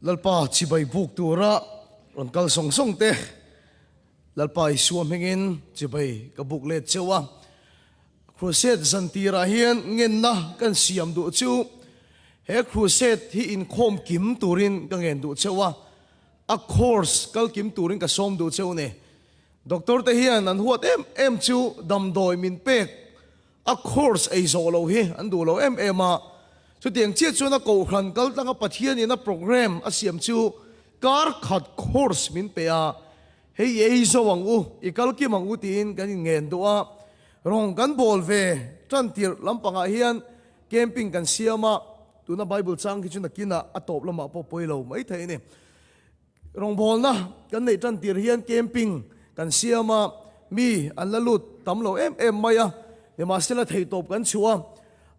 Lalpa chibai buk tura rawn kal sawng sawng te Lalpa Isua hmingin chibai ka buk let cheu a. Crusade zan tirah hian ngenna kan siam duh chu he crusade hi inkhawm kim turin ka ngen duh cheu a, a course kal kim turin ka sawm duh cheu ni. Doctor te hian an huat em em chu damdawi min pek a course ei zawh loh hi an duh lo em em a, chutiang chiah chuan a kohhran kal tlanga Pathianin a program a siam chu kar khat course min pe a, hei i ei zo ang u, i kal kim ang u tiin kan inngen duh a, rawng kan bawl ve tan tirh lampangah hian camping kan siam a, tuna Bible chang khi chu nakinah a tawp lamah pawh pawi lo maithei a ni. Rawngbawlna kan neih tan tir hian camping kan siam a, mi an la lut tam lo em em mai a, nimahsela theihtawp kan chhuah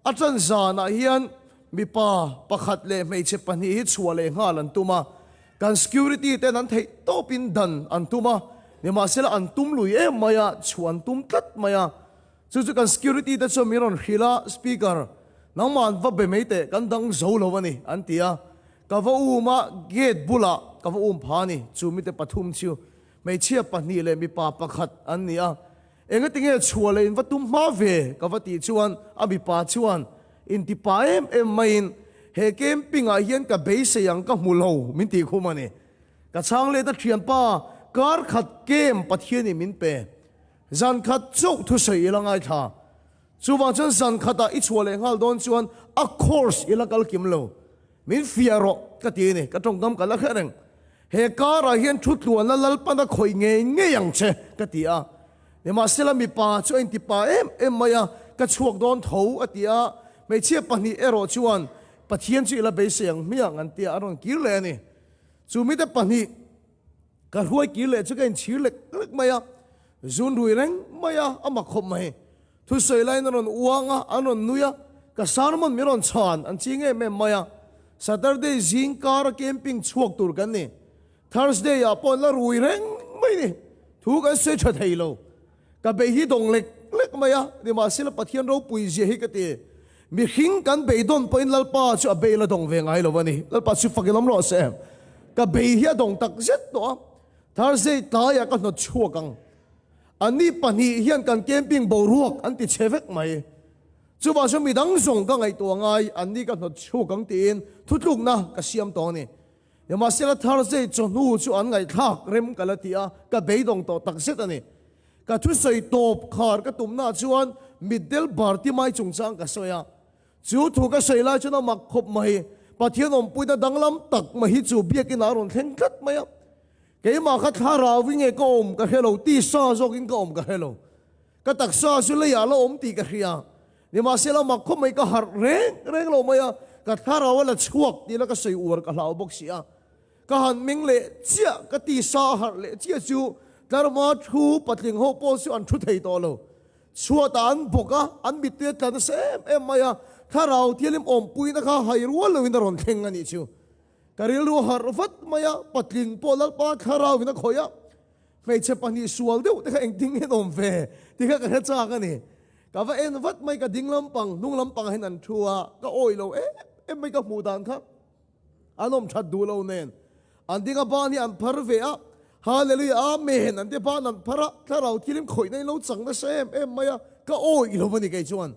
a. A tan zanah hian mipa pakhat leh hmeichhe pahnih hi chhuah leh nghal an tum a, kan security ten an theihtawpin dan an tum a, nimahsela an tum lui em mai a, chhuah an tum tlat mai a. Chu chu kan security te chuan min rawn hrilh a, Speaker, nangmah an va be mai teh, kan dang zo lo a ni, an ti a. Ka va um a, gate bulah ka va um pha a ni, chu mite pathum chu hmeichhia pahnih leh mipa pakhat an ni a. Engatinge chhuah leh in va tum hma ve? ka va tih chuan a mipa chuan inti pa em em maiin, He camping ah hian ka beisei ang ka hmu lo, min tih khum a ni. Ka chhang let a thianpa, kar khat camp Pathianin min pe. Zan khat chauh thusawi ila ngaithla. Chuvang chuan zan khatah i chhuah leh nghal dawn chuan a course ila kal kim lo. Min fiah rawh ka ti a ni, ka tawngkam ka la hre reng. He karah hian thu tluanna Lalpana khawih ngei ngei ang che ka ti a. Nimahsela mipa chu a inti pa em em mai a, ka chhuak dawn tho a ti a. Hmeichhia pahnih erawh chuan Pathian chu ila beisei ang hmiang an ti a, a rawn kir leh a ni. Chu mite pahnih. Ka hruai kir leh chu ka inchhir lek lek mai a, zun rui reng mai a, a mak khawp mai. Thusawi laiin a rawn uang a, an rawn nui a, ka sermon min rawn chhan an ching em em mai a. Saturday zing kara camping chhuak tur kan ni. Thursday ah pawh an la rui reng mai ni. Thu kan sawi tha thei lo. Ka bei hi dawng lek lek mai a, nimahsela Pathian ropui zia hi ka ti. Mihring kan beidawn pawhin Lalpa chu a bei la dawng ve ngai lo a ni. Lalpa chu fak ilawm rawh se. Ka bei hi a dawng tak zet tawh a. Thursday tlaiah ka hnawt chhuak ang. Anni pahnih hian kan camping boruak an ti chhe vek mai. Chuvang chuan midang zawng ka ngaihtuah ngai, anni ka hnawt chhuak ang tiin thutlukna ka siam tawh a ni. Nimahsela Thursday chawhnu chu an ngaihthlak rem ka la ti a, ka beidawng tawh tak zet a ni. Ka thusawi tawp khar ka tumnaah chuan mitdel Bartimai chungchang ka sawi a. Chu thu ka sawi lai chuan a mak khawp mai. Pathian awmpuina danglam tak mai hi chu biakinah a rawn thleng tlat mai a. Keimah kha thlarau i nge ka awm ka hre lo, tisa zawkin ka awm ka hre lo. Ka taksa chu leiah la awm tih ka hria. Nimahsela mak khawp mai ka harh reng reng lo mai a, ka thlarau a la chhuak tih la ka sawi uar ka hlau bawk si a. Ka han meng leh chiah, ka tisa a harh leh chiah chu tlarhma thu patling ho pawh chu an thu thei tawh lo. Chhuatah an bawk a, an mittui a tla nasa em em mai a, thlarau thianghlim awmpuina kha hai rual loin a rawn thleng a nih chu. Ka rilru a harh vat mai a, patling pawh Lalpa thlarauin a khawih a, Hmeichhe pahnih sual deuh te kha engtin nge an awm ve tih kha ka hre chak a ni. Ka va en vat mai, ka ding lampang, hnung lampangah hian an thu a, ka awih lo em em mai ka hmuh dan kha an awm that duh lo nen. An ding a ban hi an phar ve a, Hallelujah Amen an ti ban an phar a, thlarau thilim khawihna in lo chang nasa em em mai a, ka awih lo a ni kei chuan.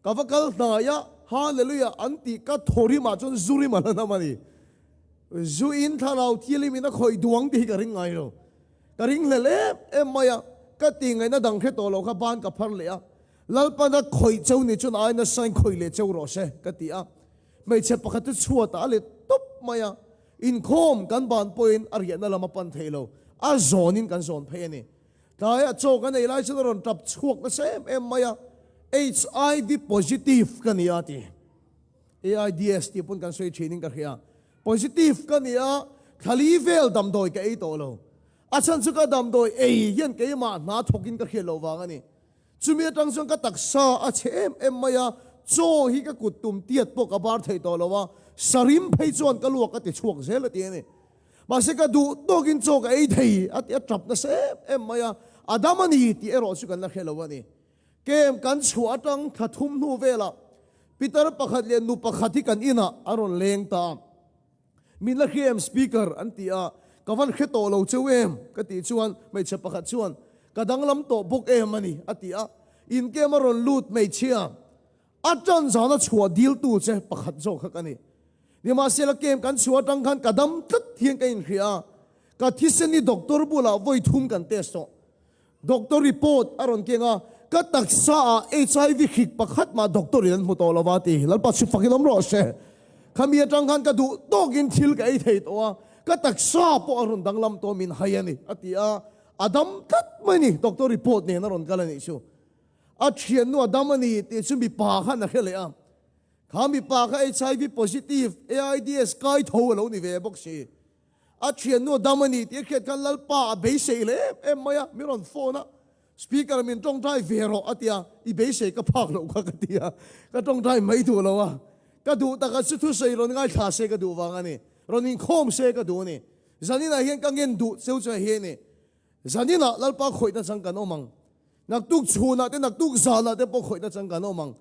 Ka va kal hnai a, Hallelujah an tih ka thaw rimah chuan zu rim a la nam a ni. Zu in thlarau thilim in a khawih duang tih hi ka ring ngai lo. Ka ring hlel em em mai a, ka tih ngaihna dang hre tawh lo kha ban ka phar leh a, Lalpan a khawih cheu ni chuan aina sain khawih leh cheu rawh se ka ti a. Hmeichhe pakhat chu chhuatah a let tawp mai a, inkhawm kan ban pawhin a riahna lam a pan thei lo, a zawnin kan zawn phei a ni. Tlaiah chaw kan ei lai chuan a rawn tap chhuak nasa em em mai a, HIV positive ka ni a ti. AIDS tih pawn kan sawi thin in ka hria. Positive ka ni a, thlali vel damdawi ka ei tawh lo. A chhan chu ka damdawi ei hian keimah hna thawk in ka hriat loh vang a ni. Chumi atang chuan ka taksa a chhe em em mai a, chaw hi ka kut tum tiat pawh ka bar thei tawh lo a, sarim phei chuan ka luak a ti chhuak zel a ti a ni. Mahse ka duh tawkin chaw ka ei thei a ti a tap nasa em em mai a, a dam a ni tih erawh chu kan la hre lo a ni. Kem kan chhuah atang thla thum hnu velah Pitar pakhat leh nu pakhat hi kan inah a rawn leng ta a. Min la hria em Speaker? an ti a, Ka van hre tawh lo cheu em? ka tih chuan hmeichhe pakhat chuan, Ka danglam tawh bawk em a ni, a ti a. Inkem a rawn lut hmeichhia, a tan zana chhuah diltu che pakhat zawk kha ka ni. Nimahsela kem kan chhuah atang khan ka dam tlat hian ka inhria a, ka thisen hi doctor bulah vawi thum kan test tawh. Doctor report a rawn keng a, ka taksa ah HIV hrik pakhat mah doctor in an hmu tawh lo va ti. Lalpa chu fakin awm rawh se. Khami atang khan ka duh tawkin thil ka ei thei tawh a, ka taksa pawh a rawn danglam tawh min hai a ni, a ti a. A dam tlat mai ni, doctor report nen a rawn kal a nih chu. A thiannu a dam a ni tih chu mipa khan a hre leh a. Kha mipa kha HIV positive, AIDS kai tho a lo ni ve bawk si. A thiannu a dam a ni tih a hriat khan Lalpa a beisei leh em em mai a, min rawn phone a, Speaker min tawngtai ve rawh a ti a, i beisei ka phak loh kha ka ti a, ka tawngtai mai duh lo a, ka duh taka chu thusawi rawn ngaithla se ka duh vang a ni, rawn inkhawm se ka duh a ni. Zaninah hian ka ngen duh cheu chu hei a ni, Zaninah Lalpa khawihna chang kan awm ang, naktuk chhunah te naktuk zanah te pawh khawihna chang kan awm ang,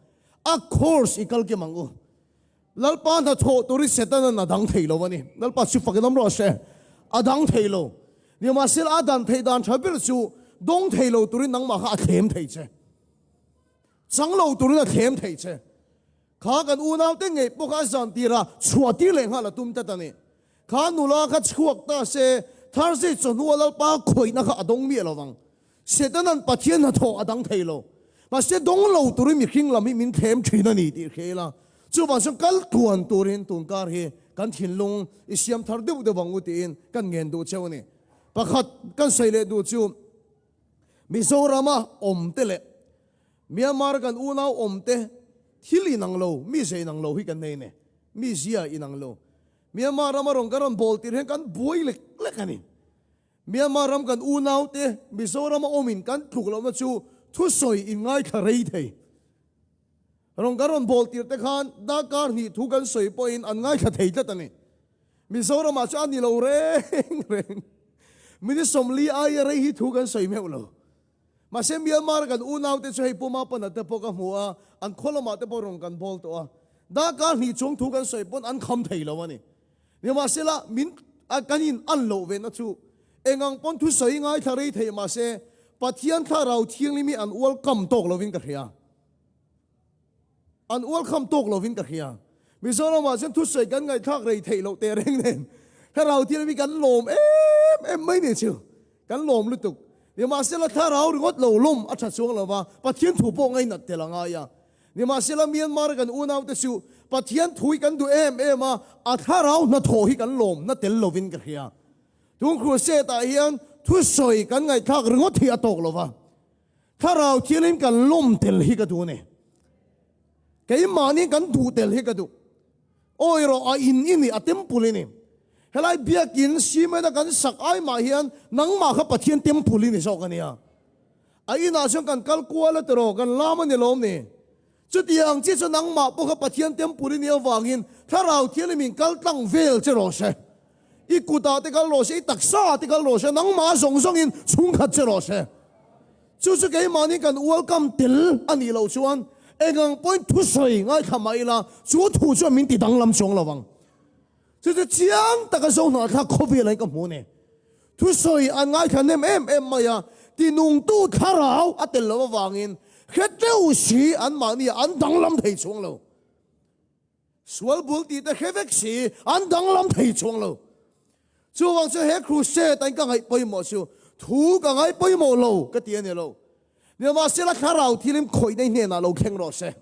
a course i kal kim ang u. Lalpa hnathawh tur hi Setana'n a dang thei lo a ni. Lalpa chu fakin awm rawh se. A dang thei lo. Nimahsela a dan theih dan tha ber chu dawng thei lo turin nangmah kha a thlem thei che. Chang lo turin a thlem thei che. Kha kan unaute ngei pawh kha a zan tirah chhuah tir leh nghal a tum tlat a ni. Kha nula kha chhuak ta se, Thursday chawhnua Lalpa khawihna kha a dawng miah lo vang. Setana'n Pathian hnathawh a dang thei lo. Mahse dawng lo turin mihring lam hi min thlem thin a ni tih hria ila, chuvang chuan kal tluan turin tunkar hi kan thinlung i siam thar deuh deuh ang u tiin kan ngen duh cheu a ni. Pakhat kan sawi leh duh chu Mizorama awmte leh Myanmar kan unau awmte thil inang lo, mize inang lo hi kan nei a ni. Mizia inang lo. Myanmar rama rawn kan rawn bawl tir hian kan buai lek lek a ni. Myanmar ram kan unaute Mizorama awmin kan tluk lohna chu thusawi in ngaithla rei thei. Rawn kan rawn bawl tir te khan darkar hnih thu kan sawi pawhin an ngaithla thei tlat a ni. Mizoramah chu a ni lo reng reng. Minute 40 aia rei hi thu kan sawi meuh lo. Mahse Myanmar kan unaute chu hei Puma pana te pawh ka hmu a, an khaw lamah te pawh rawn kan bawl tawh a. Darkar hnih chung thu kan sawi pawn an kham thei lo a ni. Nimahsela min kan in an loh ve na chu engang pawn thusawi ngaithla rei thei mahse Pathian thlarau thianghlim hi an ual kam tawk lovin ka hria. An ual kham tawk lovin ka hria. Mizoramah chuan thusawi kan ngaihthlak rei theih loh teh reng nen thlarau thianghlim hi kan lawm em em mai ni chu. Kan lawm lutuk. Nimahsela thlarau ringawt lo lawm a tha chuang lo va, Pathian thu pawh ngainat tel a ngai a. Nimahsela Myanmar kan unaute chu Pathian thu hi kan duh em em a, a thlarau hnathawh hi kan lawm na tel lovin ka hria. Tun crusade ah hian thusawi kan ngaihthlak ringawt hi a tawk lo va, thlarau thialin kan lawm tel hi ka duh a ni. Keimahni kan duh tel hi ka duh. Awi rawh, a in i ni, a temple i ni. Helai biakin cement a kan sak ai mah hian nangmah kha Pathian temple i ni zawk a nia. A inah chuan kan kal kual a tiraw, kan lam a ni lawm ni. Chutiang chi chu nangmah pawh kha Pathian temple i nih avangin Thlarau Thianghlim in kal tlang vel che rawh se. I kutah te kal rawh se, i taksaah te kal rawh se, nangmah zawng zawngin chhungkhat che rawh se. Chu chu keimahni kan ualkam tel a nih loh chuan engang pawhin thusawi ngaithla mah ila chu thu chuan min ti danglam chuang lo ang. Chu chu chiang taka Zohnahthlak khawvelah hian ka hmu a ni. Thusawi an ngaithla hnem em em mai a, tinungtu thlarau a tel loh avangin hre teuh si anmahni an danglam thei chuang lo. Sual bul tih te hre vek si, an danglam thei chuang lo. Chuvang chu he crusade an ka ngaih pawimawh chu thu ka ngai pawimawh lo ka ti a ni lo. Nimahsela thlarau thilim khawih nei hnenah lo thleng rawh se.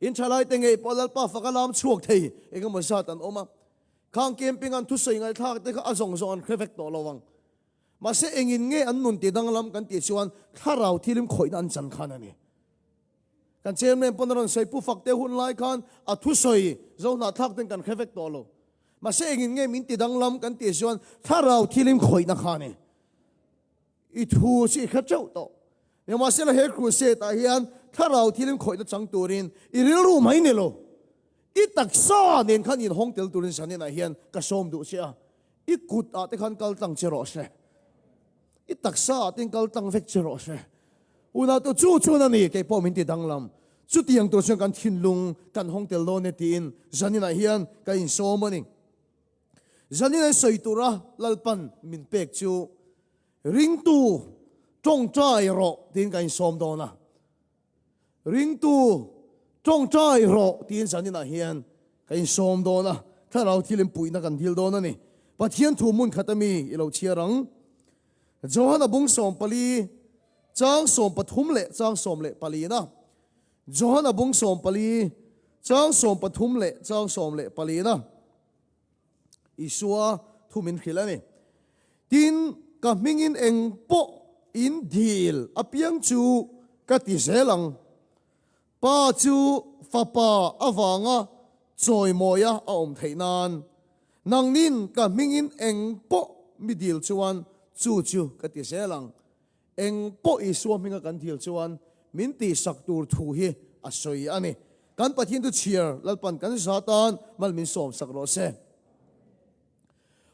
In thalai te ngei pawh Lalpa faka lam chhuak thei engemaw zat an awm a. Khang camping an thusawi ngaihthlak te kha a zawng zawng an hre vek tawh lo ang. Mahse engin nge an nun ti danglam kan tih chuan thlarau thilim khawihna an chan khan a ni. Kan chairman pawn a rawn sawi Pu Fakte hun lai khan a thusawi zo hnahthlak ten kan hre vek tawh lo. Mahse engin nge min ti danglam kan tih chuan thlarau thilim khawihna kha a ni. I thu chu i hre teuh tawh. Nimahsela he crusade ah hian thlarau thilim khawihna chang turin i rilru mai ni lo. I taksa nen khan inhawng tel turin zanin ah hian ka sawm duh che a. I kut ah te khan kal tlang che rawh se. I taksa ah ten kal tlang vek che rawh se. Unau te chu chuan a ni kei pawh min ti danglam. Chutiang tur chuan kan thinlung kan hawng tel dawn e tiin zanin ah hian ka insawm a ni. Zanin an sawi tura Lalpan min pek chu ringtu tawngtai rawh tiin ka insawm dawn a. Ringtu tawngtai rawh tiin zaninah hian ka insawm dawn a, thlarau thil inpuihna kan dil dawn a ni. Pathian thu hmun khat ami i lo chhiar ang. Johana bung 14, chang 13 leh chang 14 na. Johana bung 14, chang 13 leh chang 14 na. Isua thu min hrilh a ni. Tin, ka hmingin eng pawh in dil apiang chu ka ti zel ang. Pa chu Fapa avanga chawimawia a awm theih nan, nangnin ka hmingin eng pawh mi dil chuan chu chu ka ti zel ang. Eng pawh Isua hminga kan dil chuan min tihsak tur thu hi a sawi a ni. Kan Pathian chu chhiar Lalpan kan za tan mal min sawmsak rawh se.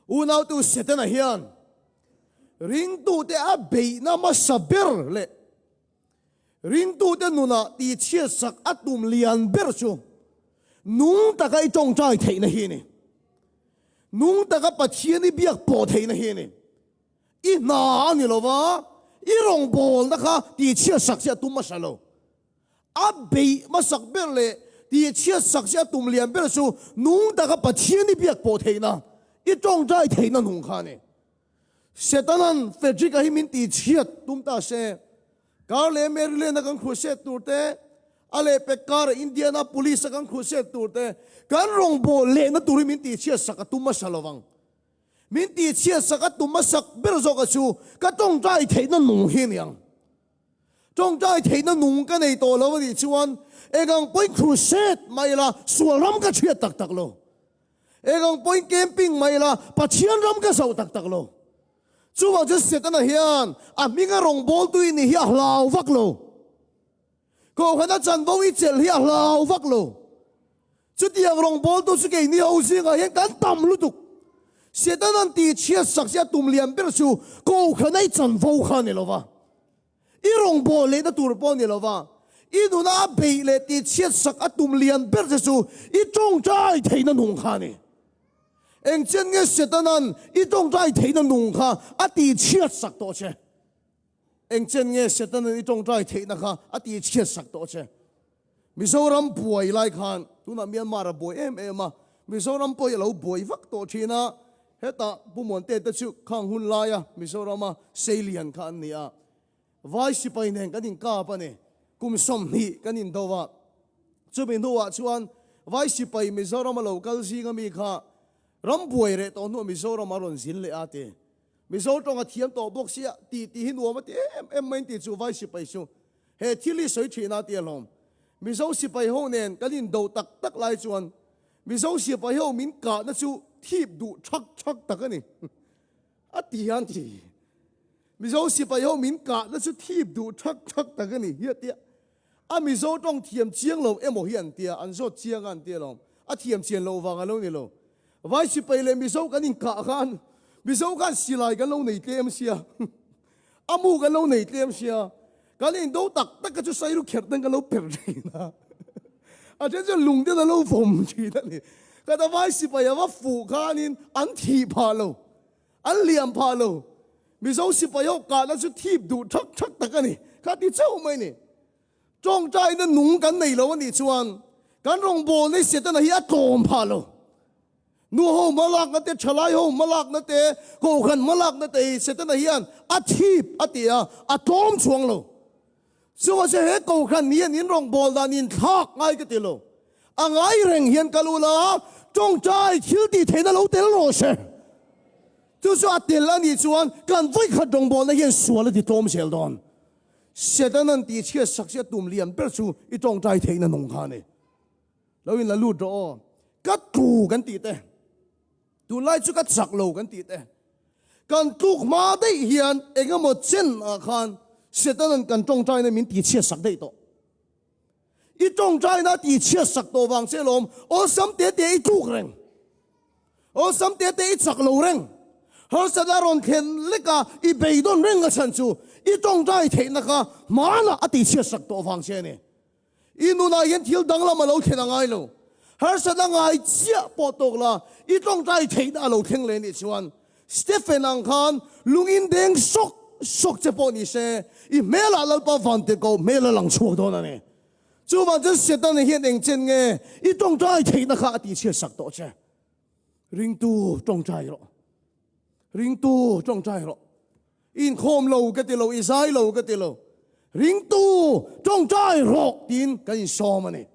Unautu Setana hian ringtute a beihna hmasa ber leh ringtute nunah tihchhiatsak a tum lian ber chu nung taka i tawngtai theihna hi a ni. Nung taka Pathian i biak pawh theihna hi a ni. I hna a ni lo va, i rawngbawlna kha tihchhiatsak che a tum hmasa lo. A beih hmasak ber leh tihchhiatsak che a tum lian ber chu nung taka Pathian i biak pawh theihna, i tawngtai theihna nung kha a ni. Setanan Frederick-a hi min tihchhiat tum ta se, Kar leh Maryland-a kan khuhset tur te, a lehpek kara Indiana Police-a kan khuhset tur te, kan rawngbâwl lehna tur hi min tihchhiatsak a tum hmasa lo vang. Min tihchhiat sak a tum hmasak ber zawk a chu ka tawngtai theihna nung hi a ni ang. Tawngtai theihna nung ka nei tawh lo a nih chuan eng ang pawhin crusade mah ila sual ram ka chhiat tak tak lo. Eng ang pawhin camping mah ila Pathian ram ka zoh tak tak lo. Chuvang chuan Setana hian a hminga rawngbawltu i nih hi a hlau vak lo. Kohhrana chanvo i chelh hi a hlau vak lo. Chutiang rawngbawltu chu keini ho zingah hian kan tam lutuk. Setanan tihchhiat sak che a tum lian ber chu kohhrana i chanvo kha a ni lo va, i rawngbâwl lehna tur pawh a ni lo va, i nuna a beih leh tihchhiat sak a tum lian ber che chu i tawngtai theihna nung kha a ni. Engchen nge Setanan i tawngtai theihna nung kha a tihchhiat sak tawh che? Engchen nge Setanan i tawngtai theihna kha a tihchhiat sak tawh che? Mizoram buai lai khan tunah Myanmar a buai em em a, Mizoram pawh hi a lo buai vak tawh thin a, hetah Pu Muante te chu khang hun laia Mizorama seilian kha an ni a, Vai sipai nen kan inkap a ni, kum 20 kan indo a, chumi hnuah chuan Vai sipai Mizorama lo kal zinga mi kha ram buai reh tawh hnuah Mizoram a rawn zin leh a ti. Mizo tawng a thiam tawh bawk sia tih tih hi nuam a ti em em mai tih chu Vai sipai chu he thil hi sawi thin a ti alawm. Mizo sipai ho nen kan indo tak tak lai chuan Mizo sipai ho min kahna chu thip duh thak thak tak a ni a ti hian ti. Mizo sipai ho min kahna chu thip duh thak thak tak a ni hi a tia. A Mizo tawng thiam chiang lo emaw hi an tia, an zawt chiang a an tia alawm. A thiam chian loh vang a lo ni lo. Vai sipai leh Mizo kan inkah khan Mizo khan silai kan lo nei tlem sia, a mu kan lo nei tlem sia, kan indo tak tak kha chu sairu kherh ten kan lo per thin a, a then chuan lung ten a lo vawm thin a ni. Kata vai sipai a va fuh khanin an thih phah lo, an liam phah lo. Mizo sipai ho kahna chu thip duh thak thak tak a ni. Kha ti chauh mai ni. Tawngtaina nung kan nei lo a nih chuan kan rawngbawlna hi Setana hi a tlawm phah lo. Nu ho hmalakna te, thalai ho hmalakna te, kohhran hmalakna te hi Setana hian a thip a ti a, a tlawm chuang lo. Chuvang chuan he kohhran hian in rawngbâwl dan inthlâk ngai ka ti lo. A ngai reng hian kal ula, tawngtai thil tih theihna lo tel rawh se. Chu chu a tel a nih chuan kan vawikhat rawngbâwlna hian sual a ti tlawm zel dawn. Setanan tihchhiat sak che a tum lian ber chu i tawngtai theihna nung kha a ni. Lo in la lut rawh aw. Ka tlu kan tih te. Tunlai chu ka chak lo kan tih te. Kan tluk hma daih hian eng emaw chen ah khan Setanan kan tawngtaina min tihchhiat sak daih tawh. I tawngtaina a tihchhiat sak tawh vang che lawm awlsam te te i tluk reng. Awlsam te te i chak lo reng. Harsatna rawn thlen lek a i beidawn reng a chhan chu i tawngtai theihna kha hmanah a tihchhiat sak tawh vang che a ni. I nunah hian thil danglam a lo thlen a ngai lo. Harsatna ngai chiah pawh tawk la, i tawngtai theihna a lo thleng leh nih chuan Stephen ang khan lungin deng sawk sawk che pawh ni se, i hmelah Lalpa Vantirhkoh hmel a lang chhuak dawn a ni. Chuvang chuan Setana hian eng chen nge i tawngtai theihna kha a tihchhiat sak tawh che. Ringtu tawngtai rawh. Ringtu tawngtai rawh. I inkhawm lo ka ti lo, i zai lo ka ti lo. Ringtu tawngtai rawh tiin kan insawm a ni.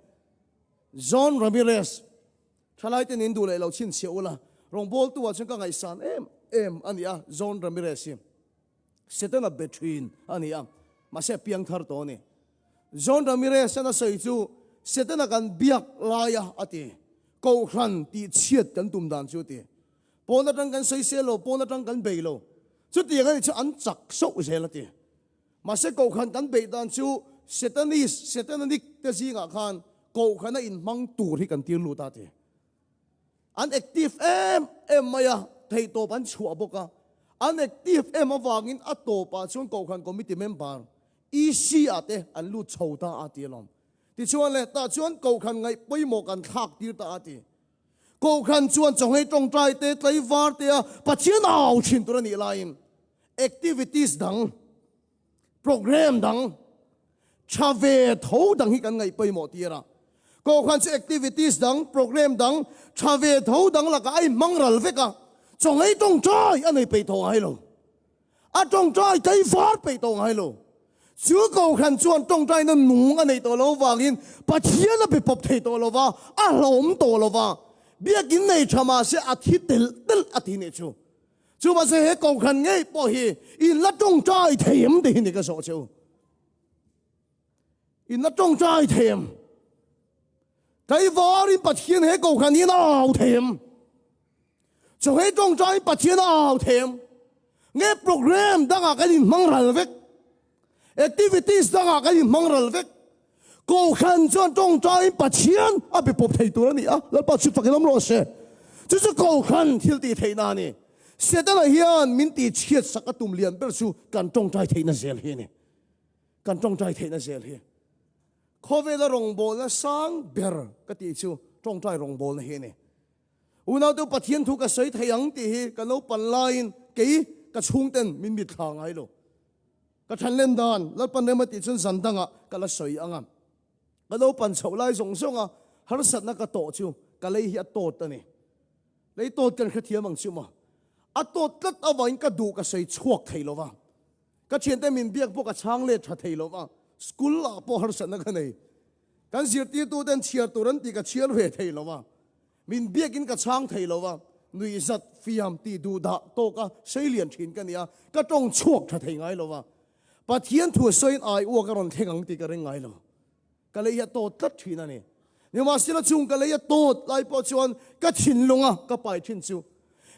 John Ramirez, Thalai ten in duh leh lo chhinchhiah ula, rawngbawltu ah chuan ka ngaihsan em em a ni a, John Ramirez hi Setana be thin a ni a, mahse a piang thar tawh a ni. John Ramirez an a sawi chu Setana kan biak laia a ti, Kohhran tih chhiat kan tum dan chu a ti. Pawn atang kan sawi sel lo, pawn atang kan bei lo, chutiang a ni chu an chak sauh zel a ti. Mahse Kohhran kan beih dan chu Setanist, Setananic te zingah khan Kohhrana inhmang tur hi kan tir lut a ti. An active em em mai a, theihtawp an chhuah bawk a. An active em avangin a tawpah chuan Kohhran Committee member, EC ah te an lut chho ta a ti alawm. Tichuan leh tah chuan Kohhran ngaih pawimawh kan thlak tir ta a ti. Kohhran chuan chawngei tawngtai te, tlaivar te a Pathian au thin tur a nih laiin activities dang, program dang, tha ve tho dang hi kan ngaih pawimawh tir a. Kohhran chu activities dang, program dang, tha ve tho dang lakah a inhmang ral vek a, chawngei tawngtai a nei peih tawh ngai lo. A tawngtai tlaivar peih tawh ngai lo. Chu Kohhran chuan tawngtaina nung a neih tawh lo vangin Pathian a be pawp thei tawh lo va, a hlawm tawh lo va, biakin nei tha mah se a thi telh telh a ti nih chu. Chu mahse he Kohhran ngei pawh hi in la tawngtai thei em tih hi ni ka zawh che u. In la tawngtai thei em? Tlaivarin Pathian he Kohhran hi a au thei em? Chawhei tawngtai Pathian a au them. Nge program dangah kan inhmang ral vek. Activities dangah kan inhmang ral vek. Kohhran chuan tawngtaiin Pathian a be pawp thei tur a ni a, Lalpa chu fakin awm rawh se. Chu chu Kohhran thil tih theihna a ni. Setana hian min tihchhiat sak a tum lian ber chu kan tawngtai theihna zel hi a ni. Kan tawngtai theihna zel hi. Khawvela rawngbawlna sang ber ka tih chu tawngtai rawngbawlna hi a ni. Unaute Pathian thu ka sawi thei ang tih hi ka naupan laiin kei ka chhungten min mitthla ngai lo. Ka thanlen dan Lalpan rem a tih chuan zan dangah ka la sawi ang a. Ka naupan chhoh lai zawng zawnga harsatna ka tawh chu ka lei hi a tawt a ni. Lei tawt kan hrethiam ang chu maw? A tawt tlat avangin ka duh ka sawi chhuak thei lo va. Ka thiante min biak pawh ka chhang let tha thei lo va. School ah pawh harsatna ka nei. Kan zirtirtuten chhiar tur an tih ka chhiar ve thei lo va. Min biakin ka chhang thei lo va, nuihzat fiam tih duh dah tawka sei lian thin ka ni a, ka tawng chhuak tha thei ngai lo va. Pathian thu sawiin ai uak a rawn thleng ang tih ka ring ngai lo. Ka lei hi a tawt tlat thin a ni. Nimahsela chung ka lei a tawt lai pawh chuan ka thinlunga ka pai thin chu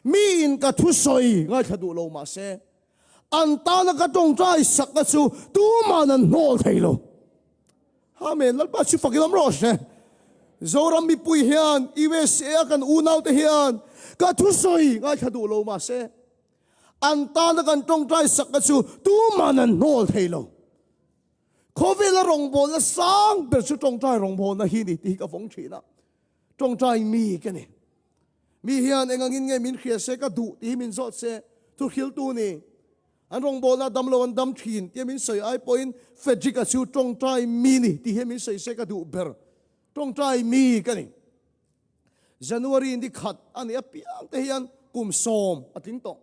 miin ka thusawi ngaithla duh lo mahse an tana ka tawngtai sakna chu tuman an hnawl thei lo. Amen. Lalpa chu fakin awm rawh se. Zoram mipui hian USA a kan unaute hian ka thusawi ngaithla duh lo mahse an tana kan tawngtai sakna chu tuman an hnawl thei lo. Khawvela rawngbawlna sang ber chu tawngtai rawngbawlna hi ni tih hi ka vawng thin a. Tawngtai mi ka ni. Mi hian engangin nge min hria se ka duh tih hi min zawt se thuhriltu ni. An rawngbawlna dam lo an dam thin tia min sawi ai pawhin Frederick-a chu tawngtai mi ni tih hian min sawi se ka duh ber. Tawngtai mi ka ni. January ni khat a nih apiang te hian kum sawm a tling tawh.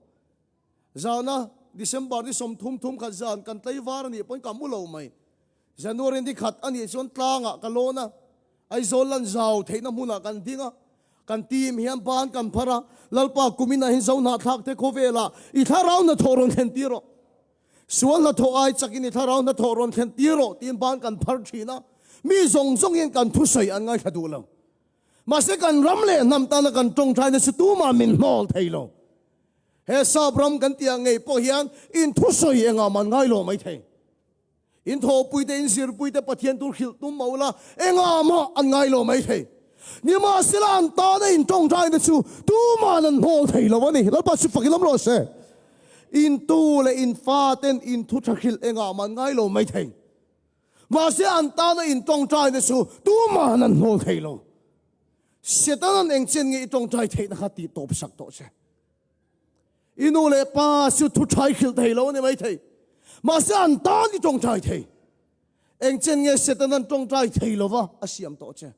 Zana December ni 30 thum khat zan kan tlaivar a nih pawhin ka mu lo mai. January ni khat a nih chuan tlangah ka lawn a, Aizawl lan zau theihna hmunah kan ding a, kan team hian ban kan phar a, Lalpa kumin ah hian zo hnahthlak te khawvelah i thlarau hnathawh rawn thlen tir rawh. Sual hnathawh ai chakin i thlarau hnathawh rawn thlen tir rawh tiin ban kan phar thin a, mi zawng zawng hian kan thusawi an ngaithla duh lo. Mahse kan ram leh hnam tana kan tawngtaina chu tumah min hnawl thei lo. He sap ram kan tih ang ngei pawh hian in thusawi engah mah an ngai lo mai thei. In thawhpui te, in zirpui te Pathian tur hrilh tum mah ula, engah mah an ngai lo mai thei. Nimahsela an tana in tawngtaina chu tuman an hnawl thei lo a ni. Lalpa chu fak i lam rawh se. In tu leh in fa ten in thu tha hrilh engah mah an ngai lo mai thei. Mahse an tana in tawngtaina chu tuman an hnawl thei lo. Setanan eng chen nge i tawngtai theihna kha tih tawp sak tawh che. I nu leh pa chu thu tha i hrilh thei lo a ni mai thei. Mahse an tan i tawngtai thei. Eng chen nge Setanan tawngtai thei lova a siam tawh che.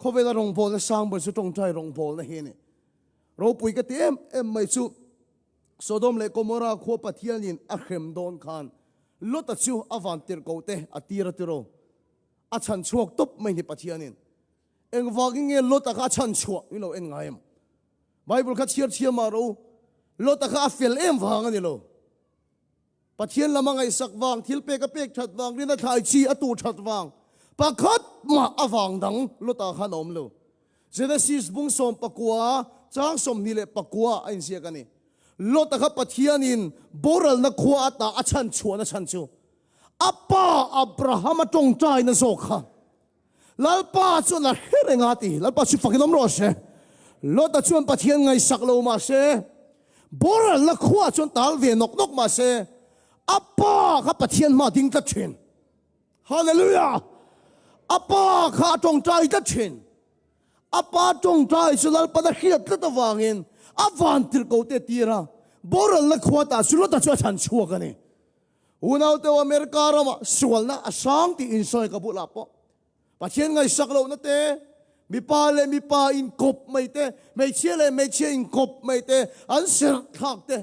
Khawvela rawngbawlna sang ber chu tawngtai rawngbawlna hi a ni. Ropui ka ti em em mai chu Sodom leh Gomorrah khua Pathianin a hrem dawn khan Lota chu a van tirhkoh te a tir a tiro. A chhan chhuak tawp mai ni Pathianin. Engvangin nge Lota kha a chhan chhuah in lo en ngai em? Bible kha chhiar chhiar mah rawh u. Lota kha a fel em vang a ni lo. Pathian lam a ngaihsak vang, thil pek a pek that vang, rin a thlai chi a tuh that vang, pakhat mah a vang dang Lota khan a awm lo. Genesis bung 19, chang 24 a inziak a ni. Lota kha Pathianin boralna khua ata a chhan chhuahna chhan chu a pa Abrahama tawngtaina zawk kha Lalpa chuan a hre reng a ti. Lalpa chu fakin awm rawh se. Lota chuan Pathian ngaihsak lo mah se, boralna khuaah chuan tal ve nawk nawk mah se, a pa kha Pathian hma ding tlat thin. Hallelujah! A pa kha a tawngtai tlat thin. A pa tawngtai chu Lalpan a hriat tlat avangin a vantirhkoh te tir a, boralna khua tah chu Lota chu a chhan chhuak a ni. Unaute America ramah sualna a sang tih insawi ka bulah pawh Pathian ngaihsak lohna te, mipa leh mipa inkawp mai te, hmeichhia leh hmeichhia inkawp mai te, an serh thlak te,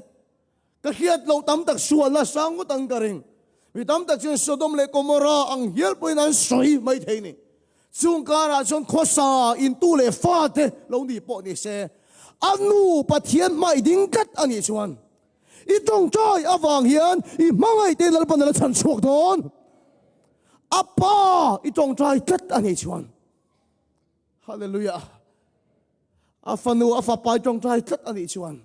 ka hriat loh tam tak sualna sang ngawt ang ka ring. Mi tam tak chuan Sodom leh Gomorrah ang hial pawhin an sawi mai thei ni. Chung karah chuan khawsa intu leh fate lo ni pawh ni se, a nu Pathian hmai ding tlat a nih chuan I tawngtai avang hian i hmangaih te Lalpan a la chhan chhuak dawn. A pa i tawngtai tlat a nih chuan. Hallelujah. A fanu a fapa i tawngtai tlat a nih chuan.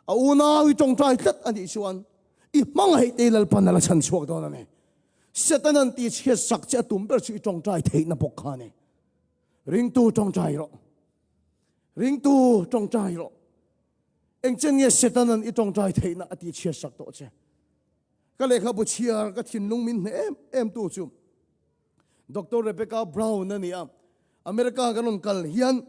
A unau i tawngtai tlat a nih chuan i hmangaih te Lalpan a la chhan chhuak dawn a ni. Setanan ti chhiat sak che a tum ber chu i tawngtai theihna bawk kha a ni. Ringtu tawngtai rawh. Ringtu tawngtai rawh. Engchen nge Setanan i tawngtai theihna a tihchhiat sak tawh che? Ka lehkhabu chhiar ka thinlung min hneh em em tu chu Doctor Rebecca Brown a ni a. America kan rawn kal hian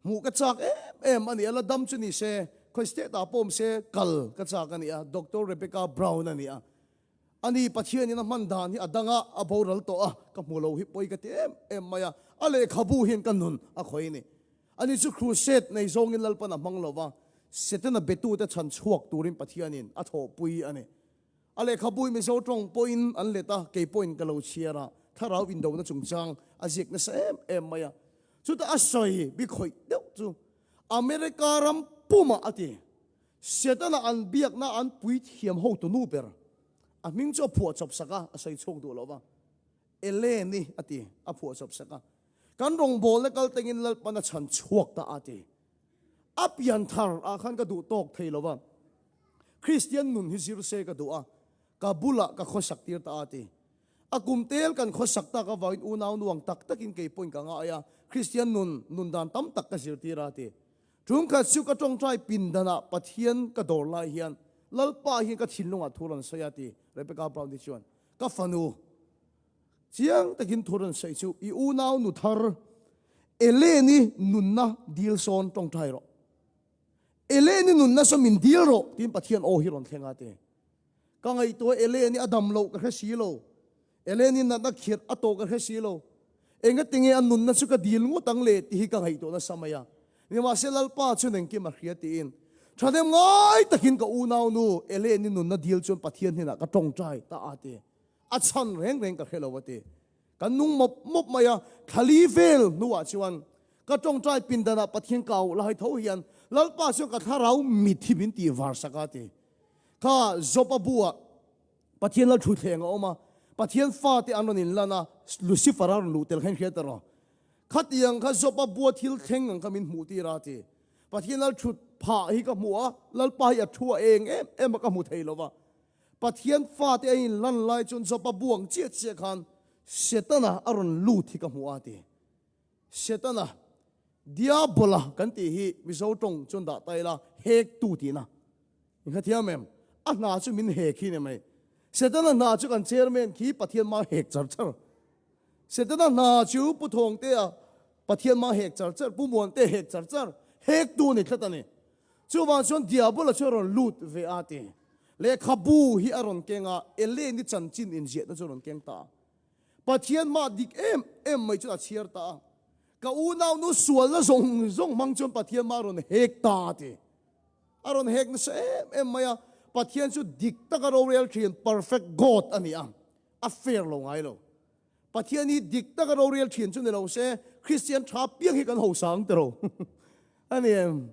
hmuh ka chak em em a ni a, la dam chu ni se, khawi state ah pawh awm se kal ka chak a ni a, Doctor Rebecca Brown a ni a. Ani Pathianin a hman dan hi a dang a, a boral tawh a, ka hmu lo hi pawi ka ti em em mai a, a lehkhabu hian ka nun a khawih a ni. Ani chu crusade nei zawngin Lalpan a hmang lo va, Setana betute chhan chhuak turin Pathianin a thawhpui a ni. A lehkhabui Mizo tawng pawhin an let a, kei pawhin ka lo chhiar a, thlarau indona chungchang a ziak nasa em em mai a. Chutah a sawi bi khawih deuh chu America ram pumah a ti. Setana an biakna an puithiam hotu nu ber a hming chu a phuah chawp sak a, a sawi chhuak duh lo va. Eleni a ti, a phuah chawp sak a. Kan rawngbawlna kal tengin Lalpan a chhan chhuak ta a ti. A pian thar ah khan ka duh tawk thei lo va, Kristian nun hi zir se ka duh a, ka bulah ka khawsak tir ta a ti. A kum tel kan khawsak tak avangin unau nuang tak takin kei pawhin ka ngai a, Kristian nun nun dan tam tak ka zirtir a ti. Tumkhat chu ka tawngtai pindanah Pathian ka dawr lai hian Lalpa hian ka thinlungah thu rawn sawi a ti, Rebecca Brown hi chuan ka fanu Chiang takin thu rawn sawi chu i unau nu thar Eleni nunna dil sawn tawngtai rawh. Eleni nunna saw min dil rawh tiin Pathian aw hi rawn thleng a ti. Ka ngaihtuah Eleni a dam loh ka hre si lo. Eleni natna khirh a tawh ka hre si lo. Engatinge a nunna chu ka dil ngawt ang le tih hi ka ngaihtuah nasa mai a. Nimahse Lalpa chuan engkim a hria tiin thahnem ngai takin ka unau nu Eleni nunna dil chuan Pathian hnenah ka tawngtai ta a ti. A chhan reng reng ka hre lo a ti. Kan nung mawp mawp mai a, thlali vel hnuah chuan ka tawngtai pindanah Pathian ka auh lai tho hian Lalpa chuan ka thlarau mit hi min tih var sak a ti. Kha Job-a buah Pathian lal thutthleng a awm a, Pathian fate an rawn inlan a, Lucifer-a rawn luh tel kha in hria ta rawh. Khatiang kha Job-a bua thil thleng ang kha min hmuh tir a ti. Pathian lal thut phah hi ka hmu a, Lalpa hi a thu a eng em em a ka hmu thei lo va. Pathian fate a inlan lai chuan Job-a buang chiah chiah khan Setana a rawn lut hi ka hmu a ti. Setana, Diabola kan tih hi Mizo tawng chuan dah ta ila, hektu tihna. In hrethiam em? A hna chu min hek hi ni mai. Setana hna chu kan chairman khi Pathian ma hek char char. Setana hna chu Pu Thawngtea. Pathian mah hek char char, Pu Muante hek char char, hektu ni tlat a ni. Chuvang chuan Diabola chu a rawn lut ve a ti. Lehkhabu hi a rawn keng a, Eleni chanchin inziahna chu a rawn keng ta a. Pathian mah dik em em mai chuan a chhiar ta a. Ka unaunu sualna zawng zawng hmang chuan Pathian mah a rawn hek ta a ti. A rawn hek nasa em em mai a, Pathian chu dik taka rorel thin, perfect God a ni a, a fair lo ngai lo. Pathian hi dik taka rorel thin chu ni lo se, Kristian tha piang hi kan hosang ti ro a ni em?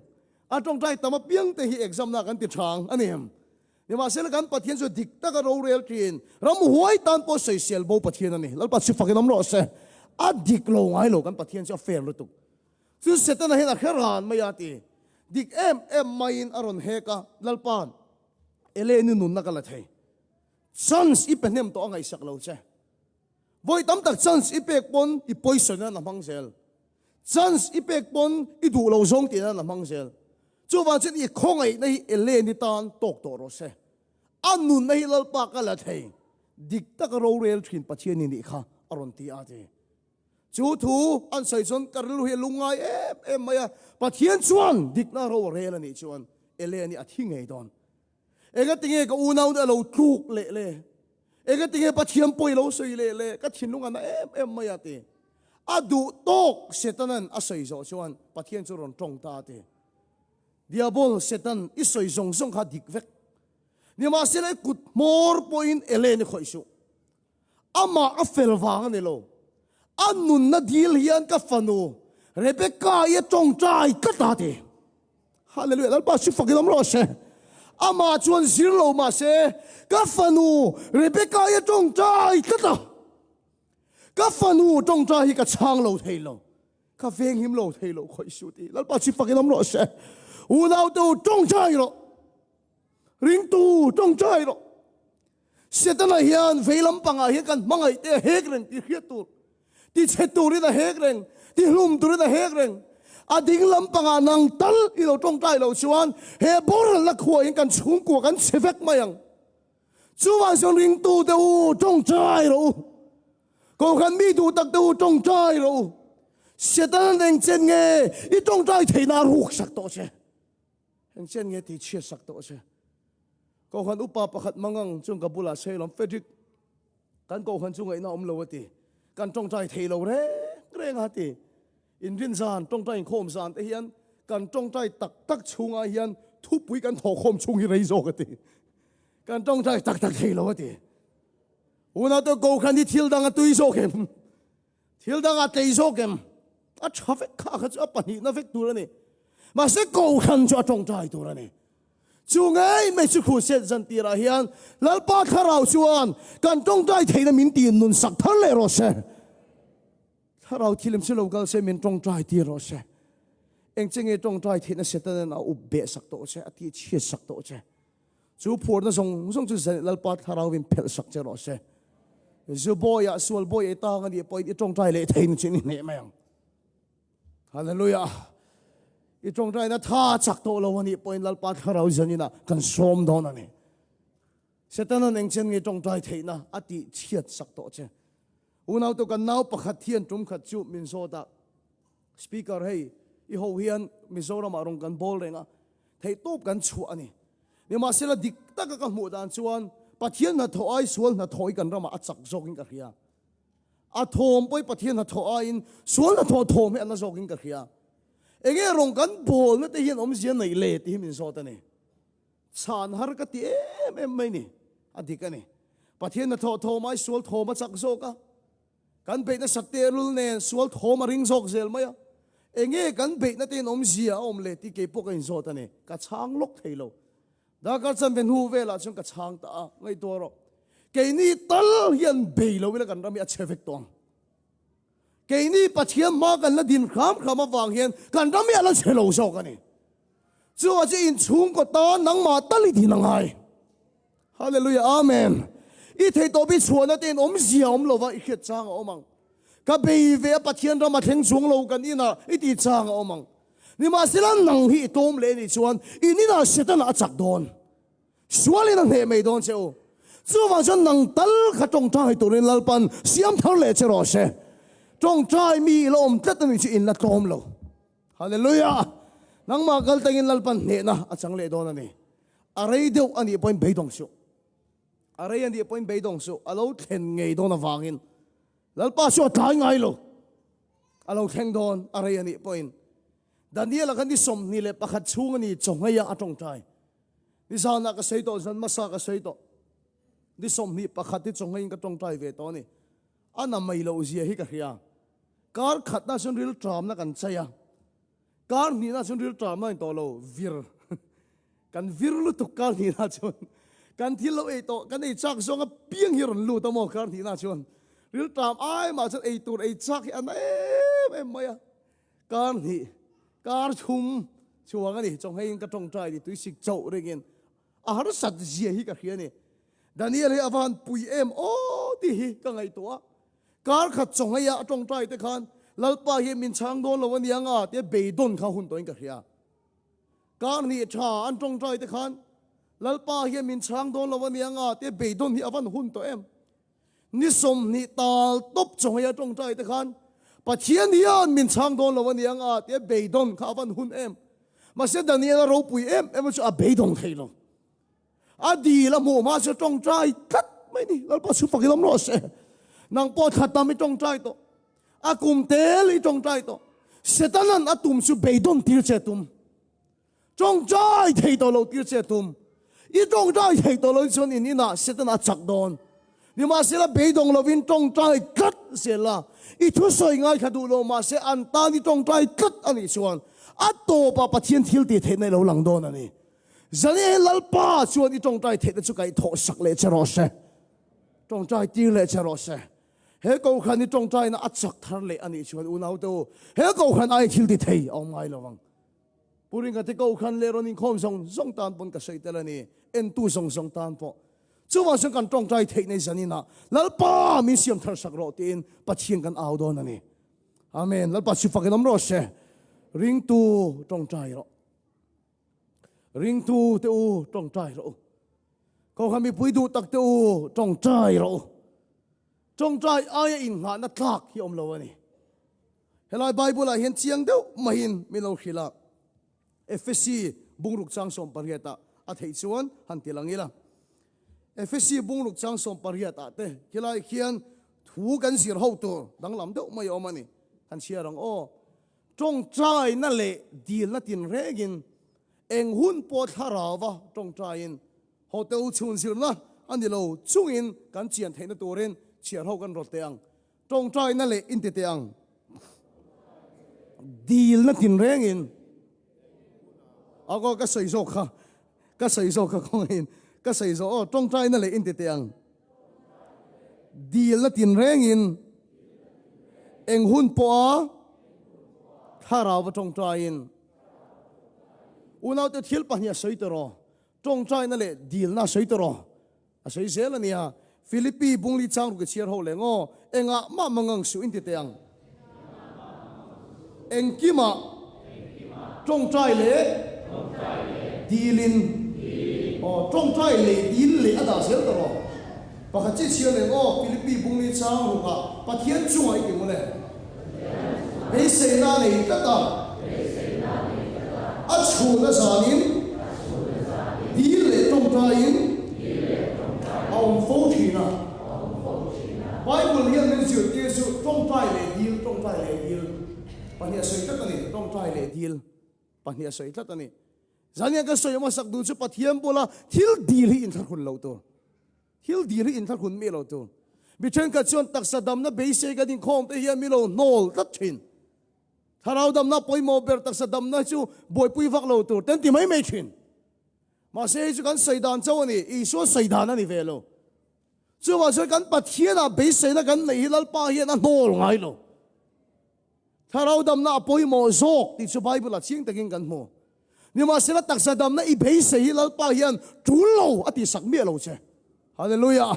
A tawngtai tam apiang te hi exam na kan ti thang a ni em? Nimahsela kan Pathian chu dik taka rorel thin, ramhuai tan pawh sawisel bo Pathian a ni. Lalpa chu fakin awm rawh se. A dik lo ngai lo kan Pathian chu a fair lutuk. Chu Setana hian a hre ran mai a ti. Dik em em maiin a rawn hek a, Lalpa'n Eleni nunna ka la thei. Chance i pe hnem tawh a ngaihsak lo che. Vawi tam tak chance i pek pawn i poison nan a hmang zel. Chance i pek pawn i duh lo zawng tih nan a hmang zel. Chuvang chuan i khawngaihna hi Eleni tan tawk tawh rawh se. A nunna hi Lalpa ka la thei. Dik taka rorel thin Pathian i nih kha a rawn ti a ti. Chu thu an sawi chuan ka rilru hi a lungngai em em mai a, Pathian chuan dikna ro a rel a nih chuan Eleni a thi ngei dawn. Engatinge ka unaute a lo tluk leh le? Engatinge Pathian pawi lo sawi leh le? Ka thinlung a na em em mai a ti. A duh tawk Setanan a sawi zawh chuan Pathian chu rawn tawng ta a ti. Diabol, Setan, i sawi zawng zawng kha dik vek. Nimahsela i kut hmawr pawhin Eleni khawih suh. Amah a fel vang a ni lo. A nunna dil hian ka fanu Rebecca i a tawngtai tlat a ti. Hallelujah, Lalpa chu fakin awm rawh se. Amah chuan zir lo mah se, ka fanu Rebecca i a tawngtai tlat a. Ka fanu tawngtai hi ka chhang lo thei lo. Ka venghim lo thei lo khawih suh ti. Lalpa chu fakin awm rawh se. Unaute u tawngtai rawh. Ringtu tawngtai rawh. Setana hian vei lampangah hian kan hmangaih te a hek reng tih hriat tur, ti chhe turin a hek reng, ti hlum turin a hek reng. A ding lampangah nang tal i lo tawngtai loh chuan he boralna khuaah hian kan chhungkua kan chhe vek mai ang. Chuvang chuan ringtu te u tawngtai rawh u. Kohhran mi duh tak te u tawngtai rawh u. Setana'n eng chen nge i tawngtai theihna a ruk sak tawh che. Eng chen nge tih chhiat sak tawh che. Kohhran upa pakhat mangang chuan ka bulah Sailawm Frederick, kan kohhran chu ngaihna awm lo a ti. Kan tawngtai thei lo reng reng a ti. Inrin zan, tawngtai inkhawm zan te hian kan tawngtai tak tak chhungah hian thupui kan thawhkhawm chhung hi rei zawk a ti. Kan tawngtai tak tak thei lo a ti. Unau kohhran hi thil dang a tui zawk em? Thil dangah tlei zawk em? A tha vek kha kha chu a pahnihna vek tur a ni. Mahse kohhran chu a tawngtai tur a ni. Chu ngei mai chu Crusade zan tirah hian Lalpa Thlarau chuan kan tawngtai theihna min tih nun sak thar leh rawh se. Thlarau thilim chu lo kal se min tawngtai tir rawh se. Eng che nge tawngtai theihna Setanan a up beh sak tawh che, a tih chhiat sak tawh che. Chu phuarna zawng zawng chu Lalpa Thlarauin phelh sak che rawh se. Zu bawiah sual bawi ei tang a nih pawhin i tawngtai leh thein chu i hneh mai ang. Hallelujah! I tawngtaina tha chak tawh lo a nih pawhin Lalpa Thlarau zaninah kan sawm dawn a ni. Setanan eng chen nge tawngtai theihna a tih chhiat sak tawh che. Unau kan nau pakhat hian tum khat chu min zawt a, Speaker hei i ho hian Mizoramah rawn kan bawl reng a, theihtawp kan chhuah a ni. Nimahsela dik taka ka hmuh dan chuan Pathian hnathawh ai sual hnathawh hi kan ramah a chak zawkin ka hria. A thawm pawh hi Pathian hnathawh aiin sual hnathawh thawm hi a na zawkin ka hria. Enge rawn kan bawlna te hian awmzia neih le tih hi min zawt a ni. Chhan har ka ti em em mai ni. A dik a ni. Pathian hnathawh thawm ai sual thawm a chak zawk a. Kan beihna sak tehlul nen sual thawm a ring zawk zel mai a, enge kan beihna te in awmzia a awm le tih kei pawh ka inzawt a ni. Ka chhang lawk thei lo. Darkar chanve hnu velah chuan ka chhang ta a, ngaihtuah rawh. Keini tal hian bei lo ila kan ram hi a chhe vek tawh ang. Keini Pathian hma kan la din hram hram avang hian kan ram hi a la chhe lo zawk a ni. Chuvah chu inchhungkaw tan nangmah tal i din a ngai. Hallelujah Amen. I thei tawp i chhuahna te in awmzia awm lova i hriat chang a awm ang. Ka bei ve a Pathian ram a thleng chuang lo kan inah i tih chang a awm ang. Nimahsela nang hi i tlawm leh anih chuan in inah Setana a chak dawn. Sualin a hneh mai dawn che u. Chuvang chuan nang tal kha tawngtai turin Lalpan siam thar leh che rawh se. Tawngtai mi i la awm tlat a nih chu in la tlawm lo. Hallelujah! Nangmah kal tangin Lalpan hnehna a chang leh dawn a ni. A rei deuh a nih pawhin beidawng suh. A rei a nih pawhin beidawng suh. A lo thlen ngei dawn avangin Lalpa chu a tlai ngai lo. A lo thleng dawn a rei a nih pawhin. Daniel-a kha ni 21 chhung a ni chawngheia a tawngtai. Nizanah ka sawi tawh, zan hmasa ka sawi tawh. Ni 21 hi chawngheiin ka tawngtai ve tawh a ni. A na mai loh zia hi ka hria. Kar khatna chuan ril tramna kan chai a, kar hnihna chuan ril tramna in tawh lo, vir. Kan vir lutuk kar hnihna chuan. Kan thil lo ei tawh, kan ei chak zawng a piang hi rawn lut a maw kar hnihna chuan. Ril tram ai mah chuan ei tur ei chak hi a na em em mai a. Kar hnih, kar thum chhuang a ni. Chawngheiin ka tawngtai ni tuisik chauh ringin a harsat zia hi ka hria a ni. Daniel hi a va han pui em aw tih hi ka ngaihtuah a. Kar khat chawngheiah a tawngtai te khan Lalpa hian min chhang dawn lo a nia nga tia beidawn kha hun tawhin ka hria. Kar hnih tha an tawngtai te khan Lalpa hian min chhang dawn lo a nia nga tia beidawn hi a van hun tawh em. Ni 20 tal tawp chawnghei a tawngtai te khan Pathian hian min chhang dawn lo a nia nga tia beidawn kha a van hun em. Mahse Daniel a ropui em em chu a beidawng thei lo. A dil a hmuh hma chu tawngtai tlat mai ni. Lalpa chu fak i awm rawh se. Nang pawh thla tam i tawngtai tawh. A kum tel i tawngtai tawh. Setanan a tum chu beidawn tir che tum. Tawngtai thei tawh lo tir che tum. I tawngtai thei tawh lo chuan in inah Setana a chak dawn. Nimahsela beidawng lovin tawngtai tlat zel a, i thusawi ngaithla duh lo mahse an tan i tawngtai tlat a nih chuan a tawpah Pathian thil tih theihna i lo lang dawn a ni. Zane Lalpa chuan i tawngtai theihna chu kaih thawh sak leh che rawh se. Tawngtai tir leh che rawh se. He kohhran i tawngtaina a chak thar leh a nih chuan unaute u, he kohhran aia thil ti thei a awm ngai lo ang. Pu Ringa te kohhran leh rawn inkhawm zawng zawng tan pawn ka sawi tel a ni, entu zawng zawng tan pawh. Chuvang chuan kan tawngtai theih nei zaninah Lalpa min siam thar sak rawh tiin Pathian kan au dawn a ni. Amen. Lalpa chu fakin awm rawh se. Ringtu tawngtai rawh. Ringtu te u tawngtai rawh u. Kohhran mipui duh tak te u tawngtai rawh u. Tawngtai aia inngahna tlak hi awm lo a ni. Helai Bible ah hian chiang deuh maiin min lo hrilh a, Efesi bungruk chang 18 ah a theih chuan han ti lang ila. Efesi bungruk chang 18 ah te khilai khian thu kan zir ho tur danglam deuh mai a awm a ni. Han chhiar ang aw. Tawngtaina leh dilna tinrengin eng hun pawh thlarauva tawngtaiin hotel chhun zirna a ni lo chungin kan chian theihna turin chhiar ho kan rawt teh ang. Tawngtaina leh inti teh ang. Dilna tinrengin. Aw ka sawi zawk kha. Ka sawi zawk kha khawngaihin. Ka sawi zawk aw tawngtaina leh inti teh ang. Dilna tinrengin eng hun pawha thlarauva tawngtaiin. Unaute thil pahnih a sawi tawh rawh. Tawngtaina leh dilna a sawi tawh rawh. A sawi zel a nia. Philippi bungli chang ruk i chhiar ho leh ngaw. Engah mah mangang suh in ti teh ang. Engkimah tawngtai leh dilin. Aw, tawngtai leh dil leh a dah zel ta rawh. Pakhat chiah chhiar leh ngaw Philippi bungli chang rukah Pathian chungah i ti mawle. Beiseina a nei tlat a. A chhun a zanin dil leh tawngtaiin a awm fo thin a. Bible hian min zirtir chu tawngtai leh dil, tawngtai leh dil pahnih a sawi tlat a ni. Tawngtai leh dil pahnih a sawi tlat a ni. Zaniah ka sawi hmasak duh chu Pathian bula thil dil hi inthlahrun loh tur. Thil dil hi inthlahrun mi lo tur. Mi thenkhat chuan taksa damna beisei kan inkhawm te hian mi lo hnawl tlat thin. Thlarau damna pawimawh ber taksa damna chu buaipui vak lo tur ten ti mai mai thin. Mahse hei chu kan sawi dan chauh a ni, Isua sawi dan a ni ve lo. Chuvang chuan kan Pathianah beiseina kan neih hi Lalpa hian a hnawl ngai lo. Thlarau damna a pawimawh zawk tih chu Bible-ah chiang takin kan hmu. Nimahsela taksa damna i beisei hi Lalpa hian tul lo a tihsak miah lo che. Hallelujah!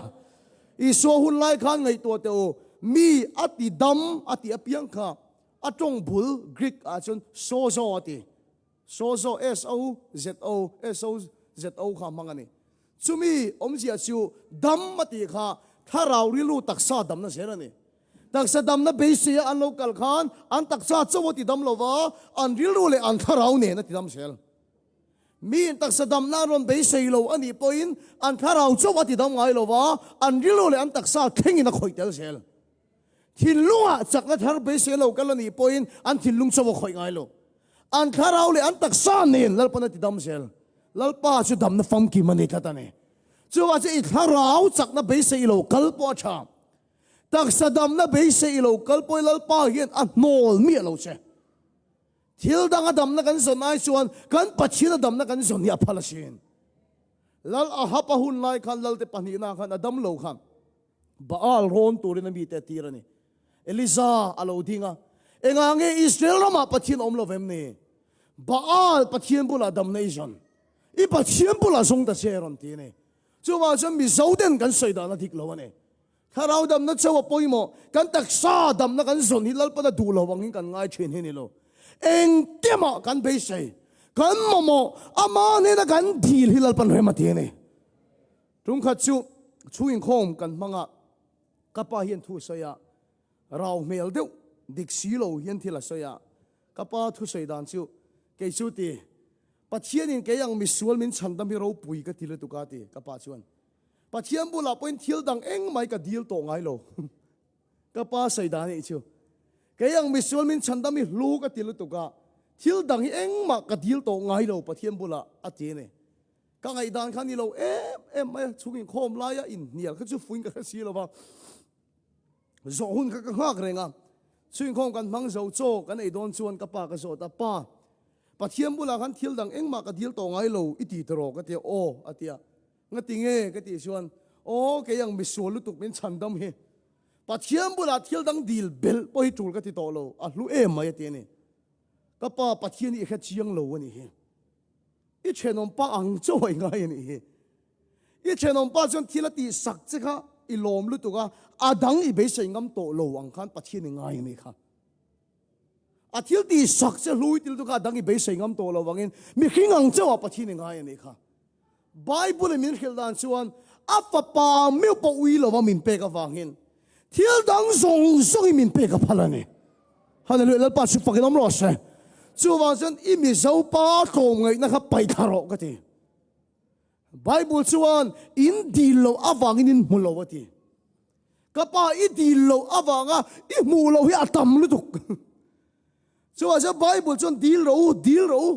Isua hun lai khan ngaihtuah teh u, mi a ti dam a tih apiang kha a tawng bul Greek ah chuan sozo a ti. Sozo, S-O-Z-O, S-O-Z-O kha a hmang a ni. Chumi awmzia chu dam a tih kha thlarau rilru taksa damna zel a ni. Taksa damna beiseia an lo kal khan an taksa chauh a tidam lo va, an rilru leh an thlarau nen a tidam zel. Miin taksa damna an rawn beisei lo a nih pawhin an thlarau chauh a tidam ngai lo va, an rilru leh an taksa thlengin a khawih tel zel. Thinlungah chakna thar beisei lo kal a nih pawhin an thinlung chauh a khawih ngai lo. An thlarau leh an taksa nen Lalpan a tidam zel. Lalpa chu damna famkim a ni tlat a ni. Chuvah chuan i thlarau chakna beisei lo kal pawh a tha. Taksa damna beisei lo kal pawh i Lalpa hian a hnawl miah lo che. Thil danga damna kan zawn ai chuan kan Pathiana damna kan zawn hi a phal asin. Lal Ahab a hun lai khan Lalte pahnihna khan a dam lo khan Baal rawn turin a mite a tir a ni. Eliza a lo ding a, Engah nge Israel ramah Pathian a awm lo vem ni? Baal Pathian bulah damna i zawn. I Pathian bulah zawng ta che a rawn ti a ni. Chuvang chuan Mizo ten kan sawi dan a dik lo a ni. Thlarau damna chauh a pawimawh, kan taksa damna kan zawn hi Lalpana duh lo angin kan ngai thin hi ni lo. Engkemah kan beisei, kan mamawh, ama hnena kan dil hi Lalpan rem a ti a ni. Tumkhat chu chhung inkhawm kan hmang a, ka pa hian thu a sawi a, rau hmel deuh dik si lo hian thil a sawi a, ka pa thusawi dan chu kei chu ti, Pathianin kei ang misual min chhandam hi ropui ka ti lutuk a ti, ka pa chuan. Pathian bulah pawhin thil dang engmai ka dil tawh ngai lo. Ka pa sawi dan anih chu. Kei ang misual min chhandam hi hlu ka ti lutuk a, thil dang hi engmah ka dil tawh ngai lo Pathian bulah a ti a ni. Ka ngaihdan kha ni lo em em mai a, chhung inkhawm laia inhnial kha chu fuin ka hre si lo va, zawh hun kha ka nghak reng a. Chhung inkhawm kan hmang zo chaw kan ei dawn chuan ka pa ka zawt a, Pa, Pathian bulah khan thil dang engmah ka dil tawh ngai lo i ti tawh ka ti a, Aw a ti a. Ngati nge ka tih chuan, Aw kei ang misual lutuk min chhandam hi Pathian bulah thil dang dil belh pawh hi tul ka ti tawh lo, a hlu em mai a ti a ni. Ka pa Pathian hi i hre chiang lo a nih hi. I thenawm pa ang chauh a i ngai a nih hi. I thenawm pa chuan thil a tih sak che kha i lawm lutuk a, a dang i beisei ngam tawh lo ang khan Pathian i ngai a nih kha. A thil tih sak che hlui ti lutuk kha a dang i beisei ngam tawh lo vangin mihring ang chauh ah Pathian i ngai a nih kha. Bible in min hrilh dan chuan a fapa meuh pawh ui lova min pek avangin thil dang zawng zawngin min pek a phal a ni. Hallelujah Lalpa chu fakin awm rawh se. Chuvang chuan i Mizo pa tlawmngaihna kha paih thla rawh ka ti. Bible chuan in dil loh avangin in hmu lo a ti. Ka pa i dil loh avanga i hmuh loh hi a tam lutuk. Chuvang chuan Bible chuan dil rawh u, dil rawh u.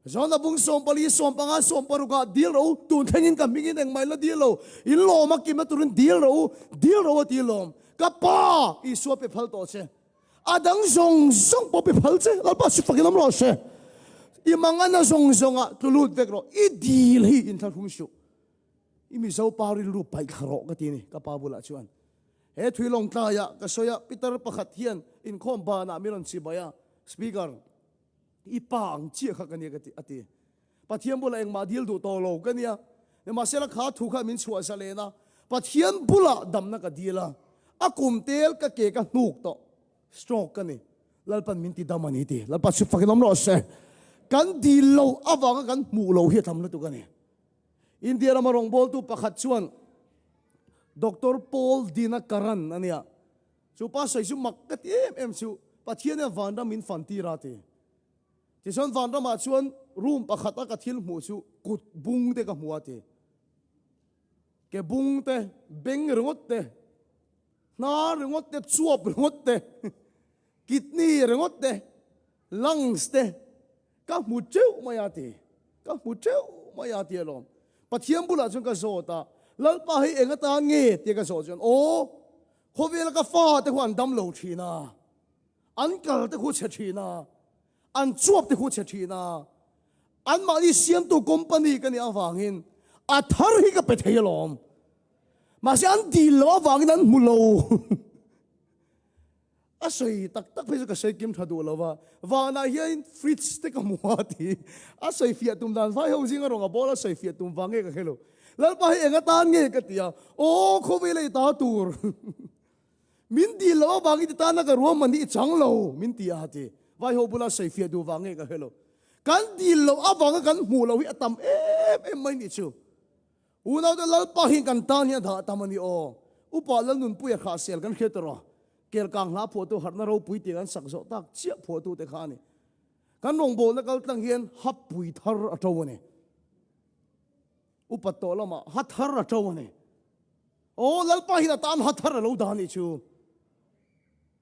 John-a bung 14, 15, 16 ah dil rawh u, tun thlengin ka hmingin engmah in la dil lo, in lawm a kimna turin dil rawh u, dil rawh u a ti lawm. Ka pa Isua pe phal tawh che. A dang zawng zawng pawh pe phal che, Lalpa si fakin awm rawh se. I mangana zawng zawngah tlu lut vek rawh, i dil hi inthlahrung suh. I Mizo pa rilru paih thla rawh ka ti a ni, ka pa bulah chuan. He thui lawng tlaiah ka sawi a, Peter pakhat hian inkhawm banah min rawn chibai a, Speaker, i pa ang chiah kha ka nia ka ti, a ti. Pathian bulah engmah dil duh tawh lo ka nia. Nimahsela kha thu kha min chhuah zalen a, Pathian bulah damna ka dil a, a kum tel ka ke ka hnuk tawh, stroke ka ni. Lalpan min ti dam a ni ti. Lalpa chu fakin awm rawh se. Kan dil loh avanga kan hmuh loh hi a tam lutuk a ni. India rama rawngbawltu pakhat chuan Doctor Paul Dinakaran a nia. Chu pa sawi chu mak ka ti em em chu Pathian hian vanram min fan tir a ti. Tichuan vanramah chuan room pakhat a ka thil hmuh chu kut bung te ka hmu a ti. Ke bung te, beng ringawt te, hnar ringawt te, chuap ringawt te, kidney ringawt te, lungs te, Ka hmu teuh mai a ti. Ka hmu teuh mai a ti alawm. Pathian bulah chuan ka zawt a, Lalpa hei eng atan nge? tia ka zawh chuan, Aw, khawvela ka fa te khu an dam lo thin a, an kal te khu chhe thin a, an chuap te khu chhe thin a, anmahni siamtu company ka nih avangin a thar hi ka pe thei alawm. Mahse an dil loh avangin an hmu lo. A sawi tak tak phei chu ka sawi kim tha duh lo va, vanah hian fridge te ka hmu a ti. A sawi fiah tum dan vai ho zinga rawng a ball a sawi fiah tum vang nge ka hre lo. Lalpa hi eng atan nge ka ti a, aw khawvel a i ta tur. Min dil loh avangin ti tana ka ruahman hi i chang lo min ti a ti. Vai ho bula sawi fiah duh vang nge ka hre lo. Kan dil loh avanga kan hmuh loh hi a tam em em mai nih chu. Unaute Lalpa hian kan tan hian dah tam a ni aw. Upa Lalnunpuia kha sel kan hriat erawh. Kelkang hla phuahtu harhna ropui tih kan sak zawh tak chiah phuahtute kha a ni. Kan rawngbawlna kal tlang hian hapui thar a to a ni. Upat tawh lamah ha thar a to a ni. Aw Lalpa hian a tan ha thar a lo dah a nih chu.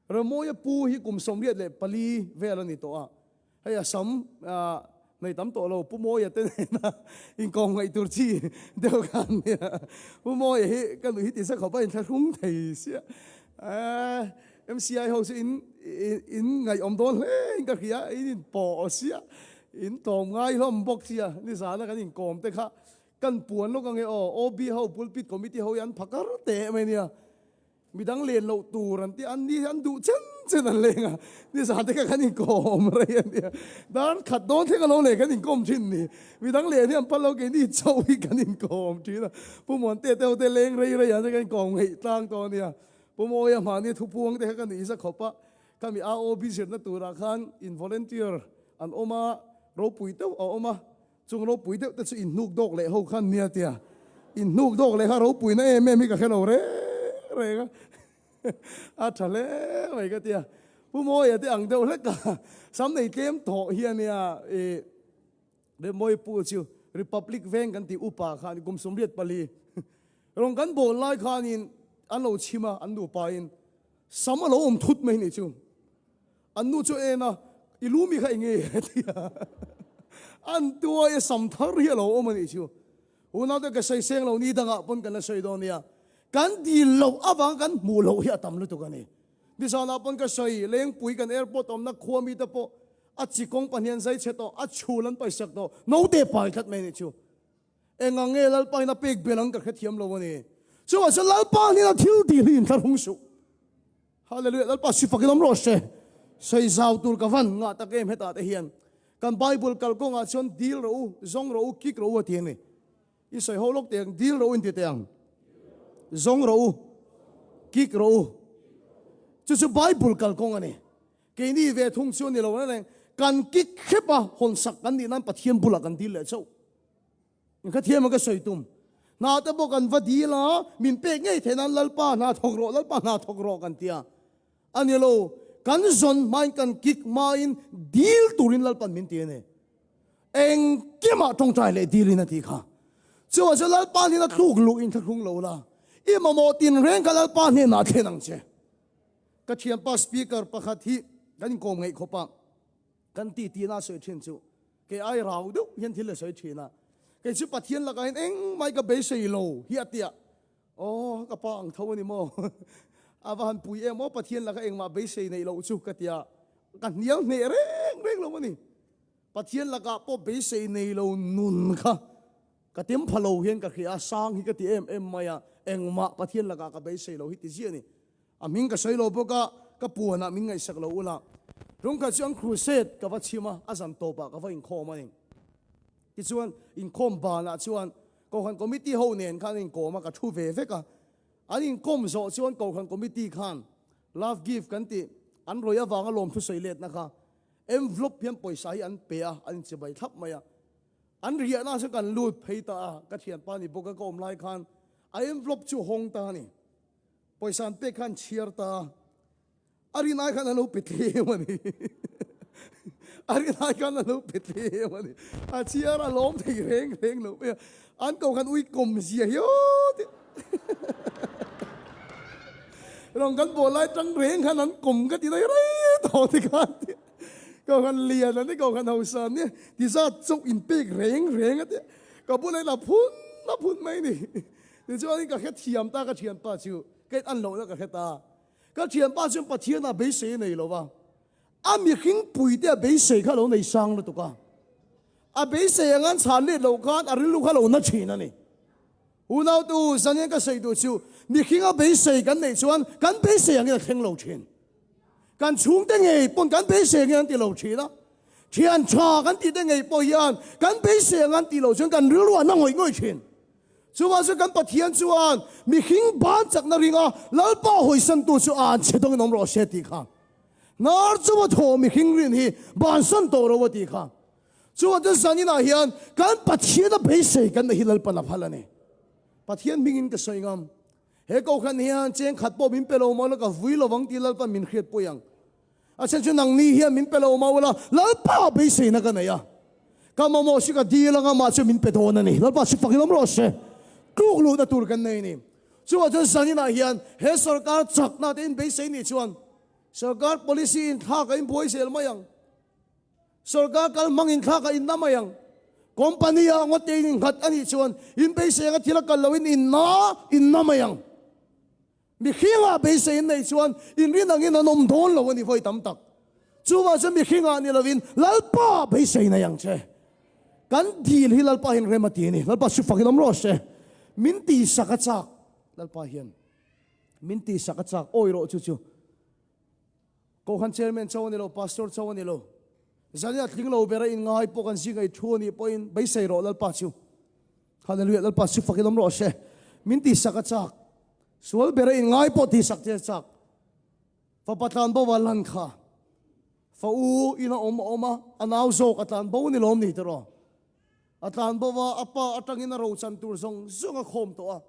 Remawia pu hi kum 84 vel a ni tawh a, hei a sam nei tam tawh lo Pu Mawia te nena inkawm ngaih tur chi deuh kha an nia. Pu Mawia hi ka nuih hi ti sa khawp a inthlahrung thei sia. MCI ho chu in in ngaihawm dawn hle in ka hria, in inpawh sia, in tlawm ngai hlawm bawk sia, nizana kan inkawm te kha kan puan lawk ange aw, OB ho pulpit committee ho hi an phakar teh mai nia. Midang len loh tur an ti a, an ni hi an duh chen chen an leng a, nizan te kha kan inkawm rei a nia, dar khat dawn thleng alo leh kan inkawm thin ni, midang len hi an phal lo keini chauh hi kan inkawm thin a, Pu Muante te ho te leng rei rei ah te kan inkawm ngeih tlang tawh a nia, Pu Mawia mahni thupuang te kha ka nuih za khawp a, khami AOB zirna turah khan in volunteer an awm a, ropui deuh a awm a, Chung ropui deuh te chu in hnuk dawk leh ho khan nia tia in hnuk dawk leh kha ropui na em em hi ka hre lo reng reng a a tha hle mai ka tia Pu Mawia te ang deuh hlek a sam nei tlem tawh hi a nia i Remmawia pu chu Republic veng kan tih upa khan kum 84 rawn kan bawl lai khanin an lo chhim a an nupa in sam a lo awm thut mai nih chu. An nu chu en a, I lu mi kha eng nge a ti a. An tuai a sam thar hi a lo awm a nih chu. Unau te ka sawi seng lo ni dangah pawn kan la sawi dawn nia. Kan dil loh avang kan hmuh loh hi a tam lutuk a ni. Nizanah pawn ka sawi, Lengpui kan airport awmna khua mi te pawh a chi kawng pahnian zai chhe tawh, a chhul an paisak tawh, naute pai tlat mai a nih chu. Eng ang nge Lalpa in a pek bel ang ka hrethiam lo a ni. Chuvang chuan Lalpa hnena thil dil hi inthlahrung suh. Hallelujah, Lalpa si fakin awm rawh se. Sawi zau tur ka van ngah tak em hetah te hian. Kan Bible kalkawngah chuan dil rawh u, zawng rawh u, kik rawh u a ti a ni. I sawi ho lawk teh ang, dil rawh u inti teh ang. Zawng rawh u, kik rawh u. Chu chu Bible kalkawng a ni. Keini ve thung chu a ni lo reng reng. Kan kik hrep a, hawnsak kan nih nan Pathian bulah kan dil leh chauh. Ka thiam a ka sawi tum. Hna te pawh kan va dil a, min pek ngei theih nan Lalpa hna thawk rawh, Lalpa hna thawk rawh kan ti a. A ni lo, kan zawn hmain kan kik hmain dil turin Lalpan min ti a ni. Engkimah tawngtai leh dilin a ti kha. Chuvang chuan Lalpa hnena thluk luh in thlahrung lo la, i mamawh tinreng kha Lalpa hnenah thlen ang che. Ka thianpa speaker pakhat hi kan inkawm ngeih khawp a, kan ti tina a sawi thin chu Kei ai rau deuh hian thil a sawi thin a, kei chu Pathian lakah hian engmah ka beisei lo hi a ti a, aw ka pa ang tho a ni maw, a va han pui em aw Pathian laka engmah beisei neih loh chu ka ti a, ka hnial hneh reng reng lo a ni. Pathian lakah pawh beisei nei lo nun kha ka tem pha lo hian ka hria a, sang hi ka ti em em mai a, engmah Pathian lakah ka beisei lo hi ti ziah a ni. A hming ka sawi lo bawk a, ka puanah min ngaihsak lo ula. Rungkhat chu an crusade ka va chhim a, a zan tawpah ka va inkhawm a ni. Tichuan, inkhawm banah chuan Kohhran Committee ho nen khan an inkawm a, ka thu ve vek a. An inkawm zawh chuan Kohhran Committee khan love gift kan tih an rawih avanga lawmthu sawi letna kha envelope hian pawisa hi an pe a, an inchibai thlap mai a. An riahna chuan kan lut phei ta a, ka thianpa ni bawk a, ka awm lai khan a envelope chu hawng ta a ni. Pawisa an pek khan chhiar ta. A rin ai khan a lo pe tlem a ni. A rin ai khan a lo pe tlem a ni. A chhiar a lawm thei reng reng lo mai a. An ko khan ui kawm zia hi aw tih. Rawng kan bawl lai tang reng khan an kawm ka ti daih rei tawh ti khan ti. Ko khan lian an ni ko khan hausa an ni. Ti zat chauh in pek reng reng a ti. Ka bulah hian a phun a phun mai ni. Tichuanin ka hrethiam ta ka thianpa chu kei an lohna ka hre ta. Ka thianpa chuan Pathian ah beisei a nei lo va, a mihring puite a beisei kha a lo nei sang lutuk a. A beisei ang an chhan let loh khan a rilru kha a lo na thin a ni. Unautu, zanian ka sawi duh chu mihring a beisei kan neih chuan kan beisei angin a thleng lo thin. Kan chhungte ngei pawn kan beisei angin an ti lo thin a. Thian tha kan tihte ngei pawh hian kan beisei ang an tih loh chuan kan rilru a na ngawih ngawih thin. Chuvang chuan kan Pathian chuan mihring ban chakna ringa Lalpa hawisantu chu a an chhe dawngin awm rawh se tih kha. Hnar chunga thaw mihring rin hi bansan tawh ro a tih kha. Chuvang chuan zaninah hian kan Pathiana beisei kan neih hi Lalpan a phal a ni. Pathian hmingin ka sawi ngam. He kohhran hian cheng khat pawh min pe lo maw la ka vui lovang tih Lalpan min hriat pawih ang. A chhan chu nangni hian min pe lo maw la Lalpa beiseina ka nei a. Ka mamawh chu ka dil anga mah chu min pe dawn a ni. Lalpa chu fak ilawm rawh se. Tluk luhna tur kan nei a ni. Chuvang chuan zaninah hian he sorkar chakna te in beisei nih chuan sorkar policy in thlak a inbuai zel mai ang. Sorkar kal hmang in thlak a inna mai ang. Company ah ngawt te in innghat a nih chuan in beisei anga thil a kal loin inna inna mai ang. Mihringah beisei in neih chuan inrin angin an awm dawn lo a ni vawi tam tak. Chuvang chuan mihringah ni lovin Lalpa beisei nei ang che. Kan dil hi Lalpa hian rem a ti a ni. Lalpa chu fak in awm rawh se. Min tihsak a chak. Lalpa hian min tihsak a chak. Awi rawh chu chu. Kohhran chairman cho a ni lo, pastor cho a ni lo. Zania tling lo bera in ngai pawh kan zinga i thu a nih pawhin beisei rawh Lalpa chu. Hallelujah Lalpa chu fakin awm rawh se. Min tihsak a chak. Sual bera in ngai pawh tihsak che a chak. Fapa tlan bo a lan kha. Fa u in a awm a awm a, a nau zawk a tlan bo ni lawm ni tiraw. A tlan bo a, a pa atangin a rochan tur zawng zawng a khawm tawh a.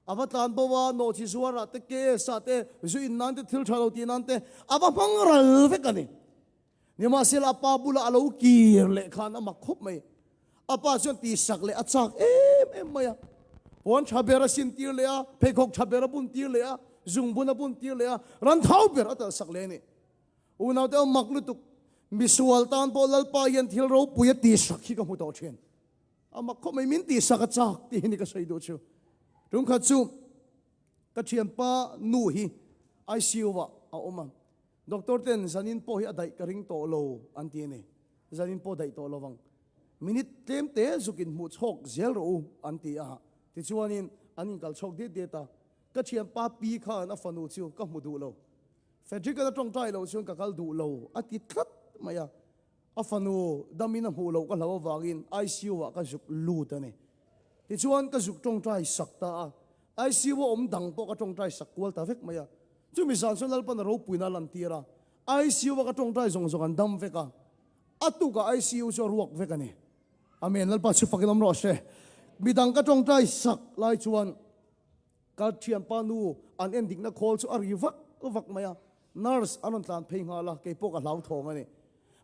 A va tlan bo a, nawhchi zuarah te, KS ah te, zu in nan te, thil tha lo tih nan te a va hmang ral vek a ni. Nimahsela a pa bulah a lo kir leh khan a mak khawp mai. A pa chuan tihsak leh a chak em em mai a. Puan tha ber a sin tir leh a, pheikhawk tha ber a bun tir leh a, zungbun a bun tir leh a, ran thau ber a talhsak leh a ni. Unaute a mak lutuk, misual tan pawh Lalpa hian thil ropui a tihsak hi ka hmu tawh thin. A mak khawp mai, min tihsak a chak tih hi ni ka sawi duh chu. Tumkhat chu ka thianpa nu hi ICU ah a awm a, doctor ten zanin pawh hi a daih ka ring tawh lo an ti a ni. Zanin pawh daih tawh lo vang. Minute tlem te zukin hmuh chhawk zel rawh u an ti a, tichuanin an inkal chhawk diat diat a. Ka thianpa pi khan a fanu chu ka hmu duh lo. Frederick-a tawngtai loh chuan ka kal duh lo a ti tlat mai a. A fanu damin a hmuh loh ka hlau avangin ICU ah ka zuk lut a ni. Tichuan ka zuk tawngtai sak ta a, ICU a awm dang pawh ka tawngtai sak kual ta vek mai a. Chumi zan chuan Lalpan a ropuina a lantir a, ICU a ka tawngtai zawng zawng an dam vek a, a tukah ICU chu a ruak vek a ni. Amen, Lalpa chu fakin awm rawh se. Midang ka tawngtai sak lai chuan Ka thianpa nu an en dikna khawl chu a ri vak vak mai a, nurse an rawn tlan phei nghal a, keipawh ka hlauthawng a ni.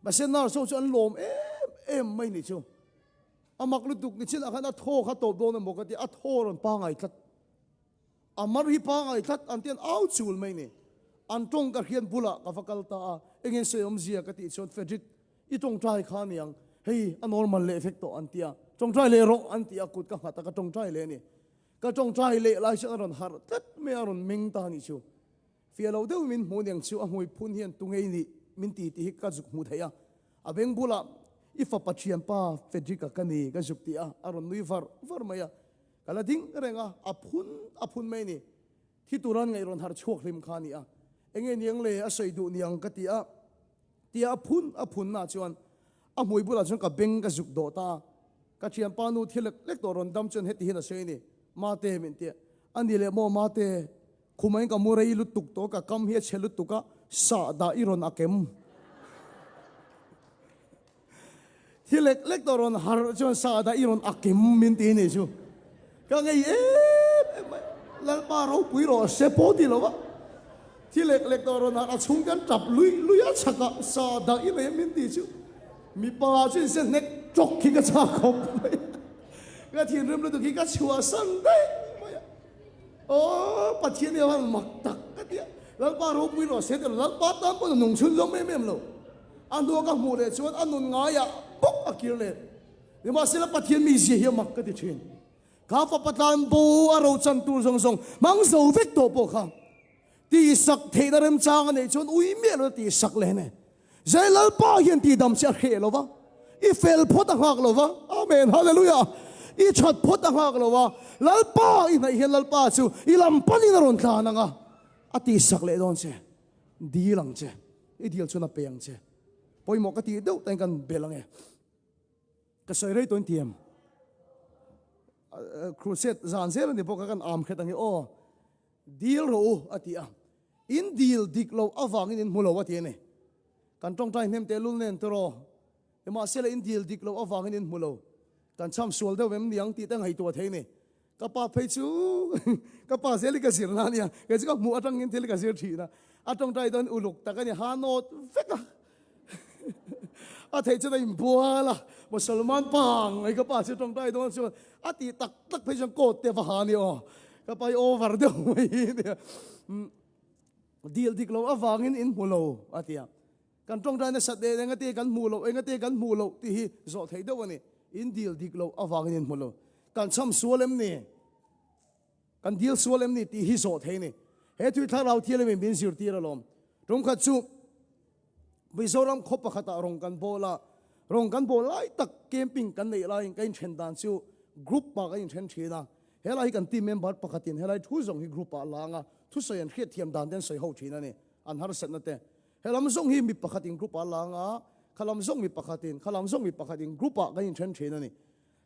Mahse nurse ho chu an lawm em em mai ni chu. A mak lutuk ni chinah khan a thaw kha tawp dawn emaw ka ti, a thaw rawn pangai tlat. A mar hi pangai tlat an ti an au chul mai ni. An tawng ka hriat bulah ka va kal ta a, enge sawi awmzia ka tih chuan Frederick i tawngtai kha aniang, hei a normal leh vek tawh an ti a, tawngtai leh rawh an ti a, kut ka nghat a ka tawngtai leh a ni. Ka tawngtai leh lai chuan a rawn harh tlat mai a, a rawn meng ta a nih chu. Fiah lo deuhin min hmuh niang chu a hmui phun hian tu ngei nih min ti tih hi ka zuk hmu thei a. A beng bulah i fapa thianpa Frederick-a ka ni ka zuk ti a, a rawn nui var var mai a. Ka la ding reng a, a phun a phun mai a ni. Thi tura an ngaih rawn harh chhuak hlim kha a ni a. Enge niang le a sawi duh niang ka ti a. Tia a phun a phunna chuan a hmui bulah chuan ka beng ka zuk dawh ta a. Ka thianpa nu thil lek lek tawh rawn dam chuan heti hian a sawi a ni, Mate min ti a. A ni leh maw Mate, khumah in ka mu rei lutuk tawh, ka kam hi a chhe lutuk a, sah dah i rawn a kem. Thil lek lek tawh rawn harh chuan sah dah i rawn a kem min ti a ni chu. Ka ngei em em mai, Lalpa ropui rawh se pawh ti lo va. Thi lek lek tawh rawn harh a chhung te an tap lui lui a chhakah sah dah i nei min ti chu. Mipa chu inse hnek tawk hi ka chak khawp mai a. Ka thinrim lutuk hi ka chhuahsan daih mai a. Aw Pathian hi a van mak tak ka ti a. Lalpa ropui rawh se ti lo, Lalpa tan pawn a nung chhun zawm em em lo. A hnua ka hmuh leh chuan a nun ngaiah bawk a kir let. Nimahsela Pathian mizia hi a mak ka ti thin. Kha fapa tlan bo a rochan tur zawng zawng hmang zo vek tawh pawh kha tihsak theihna remchang a neih chuan ui miah lo tihsak leh ne. Zai Lalpa hian tihdam che a hreh lo va, i fel phawt a nghak lo va, Amen, Hallelujah, i that phawt a nghak lo va, Lalpa i hnaih hian Lalpa chu i lam panin a rawn tlan ang a, a tihsak leh dawn che, dil ang che, i dil chuan a pe ang che. Pawimawh ka tih deuh tain kan bel ang e. Ka sawi rei tawhin tiam. Crusade zan zel a ni bawk a, kan am khet ang e aw. Dil rawh u a ti a. In dil dik loh avangin in hmu lo a ti a ni. Kan tawngtai hnem teh lul nen tawh. Nimahsela in dil dik loh avangin in hmu lo. Kan chham sual deuh em niang tih te ngaihtuah thei a ni. Ka pa phei chu ka pa zel hi ka zir na ania, kei chu ka hmuh atangin thil ka zir thin a, a tawngtai dawn uluk tak a ni, ha nawt vek a, a theih chuan a inbual a, Musalman pa ang mai ka pa chu tawngtai dawn chuan a tih tak tak phei chuan coat te va ha a ni aw, ka pa hi over deuh mai hi nia, dil dik loh avangin in hmu lo a ti a. Kan tawngtai nasat nen engate kan hmuh loh, engate kan hmuh loh tih hi zawh theih deuh a ni. In dil dik loh avangin in hmu lo. Kan chham sual em ni? Kan dil sual em ni tih hi zawh theih a ni. He thui thlarau thianghlimin min zirtir alawm. Tumkhat chu Mizoram khaw pakhatah rawng kan bawl a, rawng kan bawl lai tak camping kan neih laiin ka inthen dan chu group ah ka inthen thin a. Helai hi kan team member pakhatin helai thu zawng hi group ah a lang a, thusawi an hriatthiam dan te an sawi ho thin a ni, an harsatna te. He lam zawng hi mi pakhatin group ah a lang a, kha lam zawng mi pakhatin, kha lam zawng mi pakhatin group ah kan inthen thin a ni.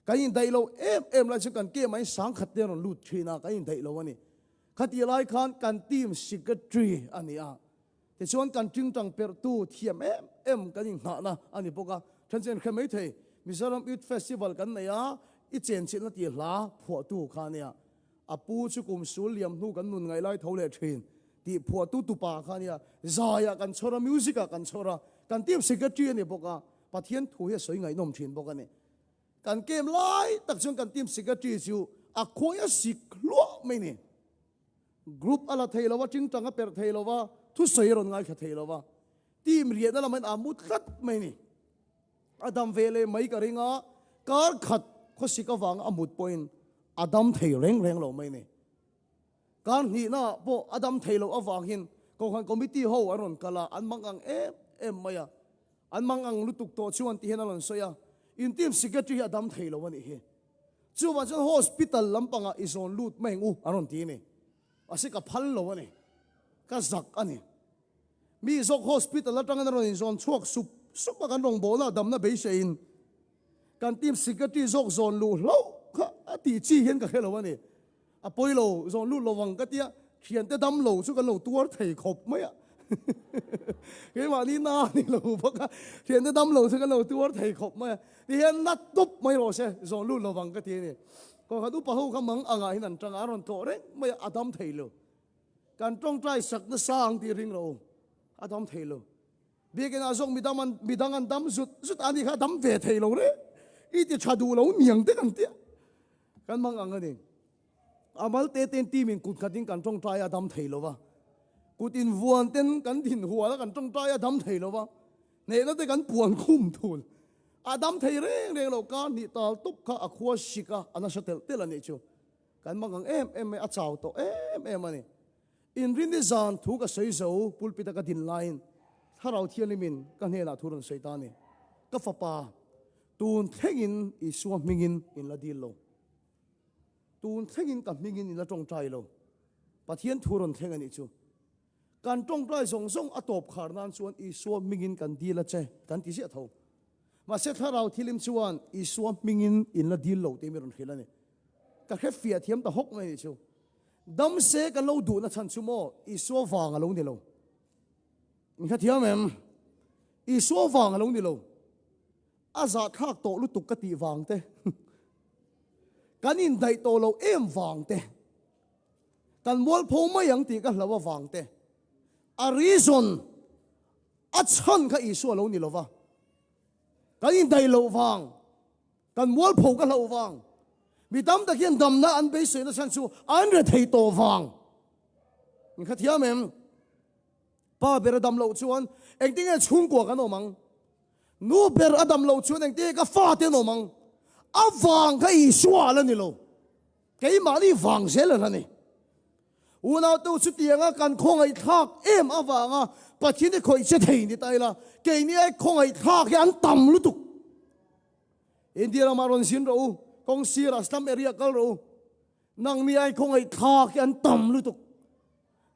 Kan indaih lo em em lai chu kan game ah hian sangkhat te a rawn lut thin a, kan indaih lo a ni. Khatih lai khan kan team secretary a ni a, tichuan kan tingtang perhtu thiam em em kan inghahna a ni bawk a. Then chu inhre mai thei, Mizoram Youth Festival kan nei a, i chenchilhna tih hla phuahtu kha a nia. A pu chu kum sul liam hnu kan nun ngaih lai tho leh thin tih phuahtu tupa kha a nia. Zaiah kan chhawr a, music ah kan chhawr a, kan team secretary a ni bawk a, Pathian thu hi a sawi ngaihnawm thin bawk a ni. Kan game lai tak chuan kan team secretary chu a khawi a sik hluah mai ni. Group a la thei lo va, tingtang a perh thei lo va, thusawi a rawn ngaithla thei lo va, team riahna lamah hian a mu tlat mai ni. A dam ve leh mai ka ring a, kar khat khawsik avanga a mut pawhin a dam thei reng reng lo mai ni. Kar hnihna ah pawh a dam thei loh avangin Kohhran Committee ho an rawn kal a, an mang ang em em mai a. An mang ang lutuk tawh chuan ti hian a rawn sawi a, in team secretary hi a dam thei lo a nih hi. Chuvang chuan hospital lampangah i zawn lut mai ang u an rawn ti a ni. Mahse ka phal lo a ni, ka zak a ni. Mi zawk hospital atangin a rawn inzawn chhuak sup sup a, kan rawngbawlna damna beiseiin kan team secretary zawk zawn luh hlauh kha a tih chi hian ka hre lo a ni. A pawi lo, zawn lut lo ang ka tia, thiante dam lo chu kan lo tuar thei khawp mai a. Keimahni na a ni lo bawk a, thiante dam lo chu kan lo tuar thei khawp mai a. Tihian na tup mai rawh se, zawn lut lo ang ka ti a ni. Kawngkhat upa ho kha mang angah hian an tang a, a rawn tlawh reng mai a, a dam thei lo. Kan tawngtai sak nasa ang tih ring lo u, a dam thei lo. Biakinah zawk midang an midang an dam zut zut a ni kha a dam ve thei lo reng. I ti tha duh lo niang te kan tia. Kan mang ang a ni. A mal te ten team in kut khat in kan tawngtai a dam thei lo va. Kut in vuan ten kan din hual a kan tawngtai a dam thei lo va. Hnehna te kan puan khum thul. A dam thei reng reng lo kar hnih tal tup kha a khua sik a, a nasa telh telh a nih chu. Kan mang ang em em mai, a chau tawh em em a ni. Inrinni zan thu ka sawi zo, pulpit a ka din laiin Thlarau Thianghlimin ka hnenah thu rawn sawi ta a ni. Ka fapa, tun thlengin Isua hmingin in la dil lo. Tun thlengin ka hmingin in la tawngtai lo. Pathian thu rawn thleng a nih chu. Kan tawngtai zawng zawng a tawp khar nan chuan Isua hmingin kan dil a che, kan ti ziah tho. Mahse Thlarau Thilim chuan Isua hmingin in la dil lo tih mi rawn hrilh a ni. Ka hre fiah thiam ta hawk mai nih chu. Dam se kan lo duhna chhan chu maw Isua vang a lo ni lo. In hre thiam em? Isua vang a lo ni lo. A zahthlak tawh lutuk ka tih vang te. Kan indaih tawh lo em vang te. Kan mualpho mai ang tih ka hlau avang te. A reason, a chhan kha Isua lo ni lo va. Kan indaih loh vang. Kan mualpho ka hlauh vang. Mi tam tak hian damna an beiseina chhan chu an re thei tawh vang. In kha thiam em? Pa ber a dam loh chuan engtinge chhungkua kan awm ang? Nu ber a dam loh chuan engtinge ka fate an awm ang? A vang kha Isua a la ni lo. Keimahni vang zel a la ni. Unautu chutianga kan khawngaihthlak em avanga Pathian hi khawih che thei ni ta ila, keini ai khawngaihthlak hi an tam lutuk. India ramah rawn zin rawh u, kawng sirah slum area kal rawh u, nangni ai khawngaihthlak hi an tam lutuk.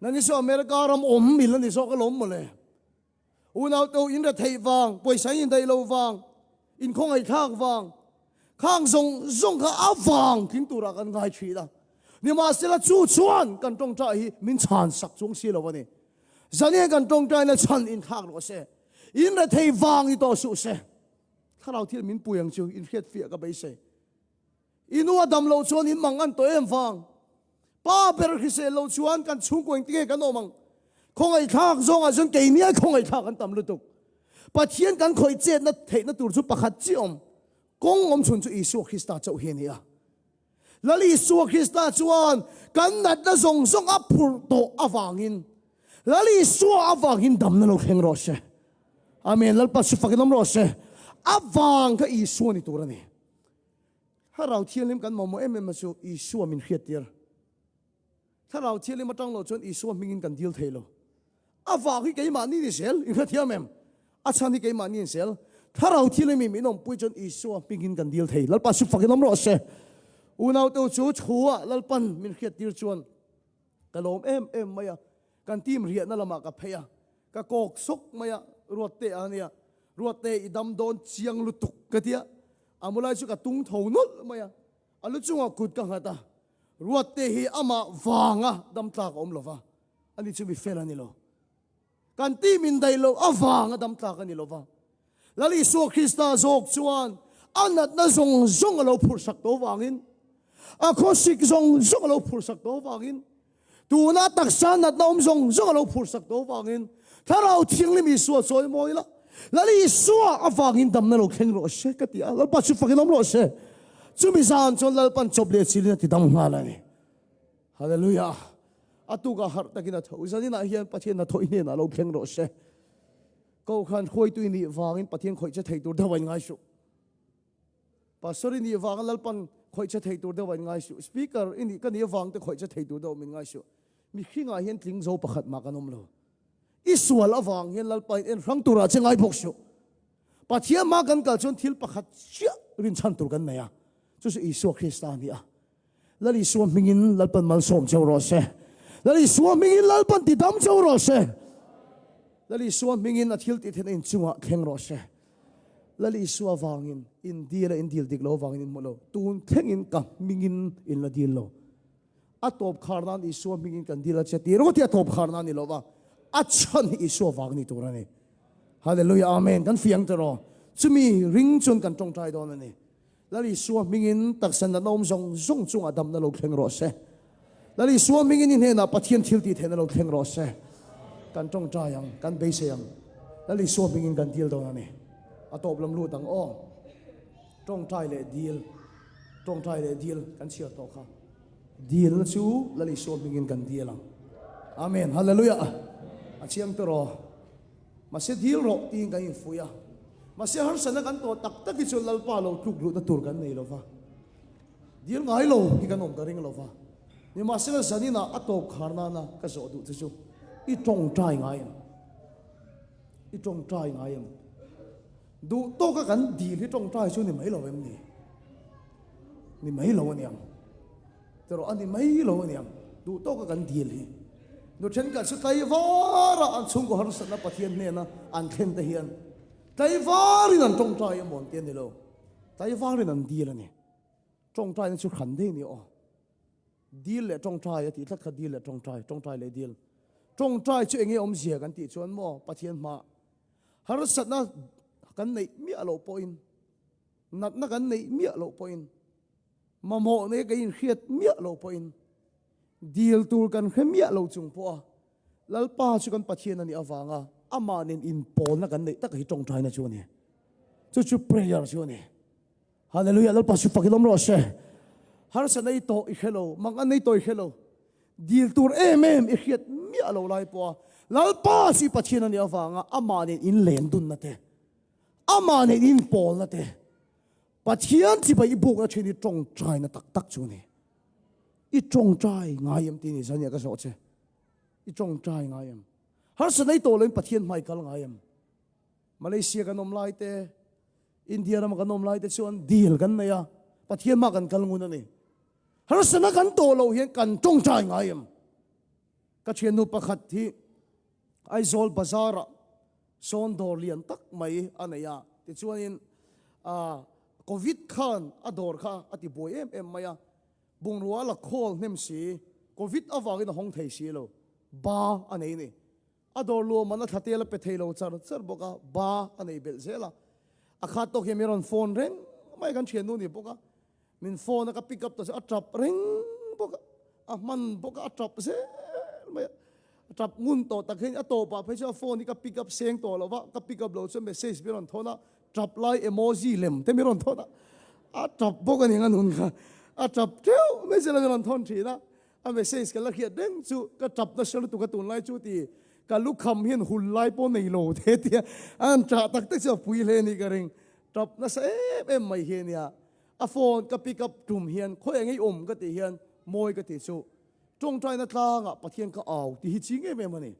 Nangni chu America ram awm mil a ni zawk alawm mawle. Unautu in retheih vang, pawisa in indaih lo vang, in khawngaihthlak vang, khang zawng zawng kha a vang tling turah kan ngai thin a. Nimahsela chu chuan kan tawngtai hi min chhan sak chung si lo a ni. Zaniah kan tawngtaina chhan inthlak rawh se. In rethei vang ni tawh suh se. Thlarau thil min pui ang chu in hriatfiah ka beisei. I nu a dam loh chuan in mang an tawh em vang. Pa ber hrisel lo chuan kan chhungkaw engtinge kan awm ang? Khawngaihthlak zawngah chuan keini ai khawngaihthlak an tam lutuk. Pathian kan khawih chetna theihna tur chu pakhat chiah awm. Kawng awm chhun chu Isua Krista chauh hi a ni a. Lal Isua Krista chuan kan natna zawng zawng a phurh tawh avangin Lal Isua avangin damna lo thleng rawh se. Amen. Lalpa chu fakin awm rawh se. Avang kha Isua ni tur a ni. Thlarau Thianghlim kan mamawh em em a chu Isua min hriattir. Thlarau Thianghlim atang loh chuan Isua hmingin kan dil thei lo. A vang hi keimahni ni zel, in hrethiam em? A chhan hi keimahni ni zel. Thlarau Thianghlim in min awmpui chuan Isua hmingin kan dil thei. Lalpa chu fakin awm rawh se. Unaute chu thu-ah Lalpan min hriattir chuan ka lawm em em mai a. Kan team riahna lamah ka phei a, ka kawk sawk mai a, Ruatte a nia, Ruatte i dam dawn chiang lutuk ka ti a, a mulai chu ka tung tho nawlh mai a, a lu chungah kut ka nghat a, Ruatte hi amah vanga dam tlak a awm lo va, ani chu mi fel a ni lo. Kan team indaih loh avanga dam tlak a ni lo va. Lal Isua Krista zawk chuan a natna zawng zawng a lo phurhsak tawh vangin, a khawsik zawng zawng a lo phurhsak tawh vangin, tuna taksa natna awm zawng zawng a lo phurhsak tawh vangin, Thlarau Thianghlim Isua chawi mawi la, Lal Isua avangin damna lo thleng rawh se ka ti a, Lalpa chu fakin awm rawh se. Chumi zan chuan Lalpan chawp leh chilin a ti dam nghal a ni. Hallelujah! A tukah harh takin a tho. Zaninah hian Pathian hnathawh i hnenah lo thleng rawh se. Kohhran hruaitu i nih vangin Pathian khawih che thei tur deuh a in ngai suh. Pastor i nih vanga Lalpan khawih che thei tur deuh a in ngai suh. Speaker i nih ka nih avang te khawih che thei tur deuh min ngai suh. Mihringah hian tling zo pakhat mah kan awm lo. I sual avang hian Lalpa in en hrang turah che ngai bawk suh. Pathian hma kan kal chuan thil pakhat chiah rinchhan tur kan nei a, chu chu Isua Krista a ni a. Lal Isua hmingin Lalpan malsawm cheu rawh se. Lal Isua hmingin Lalpan tidam cheu rawh se. Lal Isua hmingin a thil tih theihna inchungah thleng rawh se. Lal Isua vangin in dil a, in dil dik lo vangin in hmu lo. Tun thlengin ka hmingin in la dil lo. A tawp khar nan Isua hmingin kan dil a che tih ringawt hi a tawp khar nan ni lo va, a chhan hi Isua vang ni tur a ni. Hallelujah Amen. Kan fiang tawh. Chumi ring chuan kan tawngtai dawn a ni. Lal Isua hmingin taksa natna awm zawng zawng chungah damna lo thleng rawh se. Lal Isua hmingin i hnenah Pathian thil tih theihna lo thleng rawh se. Kan tawngtai ang, kan beisei ang. Lal Isua hmingin kan dil dawn a ni. A tawp lam lut ang aw. Tawngtai leh dil, tawngtai leh dil kan chhiar tawh kha. Dilna chu Lal Isua hmingin kan dil ang. Amen. Hallelujah. A chiang tawh. Mahse dil rawh tiin kan infuih a. Mahse harsatna kan tawh tak tak hi chuan Lalpa lo tluk luhna tur kan nei lova. Dil ngai lo hi kan awm ka ring lova. Nimahsela zaninah a tawp khar nana ka zawh duh che chu i tawngtai ngai em? I tawngtai ngai em? Duh tawka kan dil hi tawngtai chu ni mai lo em ni? Ni mai lo aniang. Tiraw a ni mai lo aniang. Duh tawka kan dil hi. Nu thenkhat chu tlaivara an chhungkaw harsatna Pathian hnena an thlen te hian tlaivarin an tawngtai emaw an ti a ni lo. Tlaivarin an dil a ni. Tawngtaina chu hran daih a ni aw. Dil leh tawngtai a tih tlat kha dil leh tawngtai, tawngtai leh dil. Tawngtai chu enge awmzia kan tih chuan maw Pathian hma harsatna kan neih miah loh pawhin natna kan neih miah loh pawhin Mamawh nei ka inhriat miah lo pawhin dil tur kan hre miah lo chung pawha Lalpa chu kan Pathian a nih avanga amah nen inpawlna kan neih tak hi tawngtaina chu a ni. Chu chu prayer chu a ni. Hallelujah Lalpa chu fakin awm rawh se. Harsa nei tawh i hre lo, mang an nei tawh i hre lo. Dil tur em em i hriat miah lo lai pawha Lalpa chu i Pathian a nih avanga amah nen inlen dunna te, amah nen inpawlna te, Pathian chibai i bukna thin hi tawngtaina tak tak chu a ni. I tawngtai ngai em tih ni zania ka zawh che. I tawngtai ngai em? Harsa nei tawh loin Pathian hmai kal ngai em? Malaysia kan awm lai te, India rama kan awm lai te chuan dil kan nei a, Pathian hma kan kal ngun a ni. Harsana kan tawh loh hian kan tawngtai ngai em? Ka thiannu pakhat hi Aizawl Bazar-ah Sawn dawr lian tak mai a nei a, tichuanin Covid khan a dawr kha a ti buai em em mai a, bungrua a la khawl hnem si, Covid avangin a hawng thei si lo, ba a nei ni. A dawr luaman a thla tel a pe thei lo char char bawk a, ba a nei belh zel a, a khat tawk hian min rawn phone reng mai kan thiannu ni bawk a. Min phone a ka pick up ta chu a tap reng bawk a, a hman bawk a, a tap zel mai a. A tap ngun tawh tak hian a tawpah phei chuan a phone hi ka pick up seng tawh lo va, ka pick up lo chuan message mi rawn thawn a, tap lai emoji lem te mi rawn thawn a, a tap bawk a ni ang a nun kha, a tap teuh mai zel a mi rawn thawn thin a, a message ka la hriat reng chu ka tap nasa lutuk a tunlai chu ti ka lukham hian hul lai pawh nei lo te tia a han tah tak tak chu a pui hle a nih ka ring, tap nasa em em mai hi a nia. A phone ka pick up tum hian khawi eng ei awm ka tih hian mawi ka tih chu tawngtaina tlangah Pathian ka au tih hi ching em em a ni.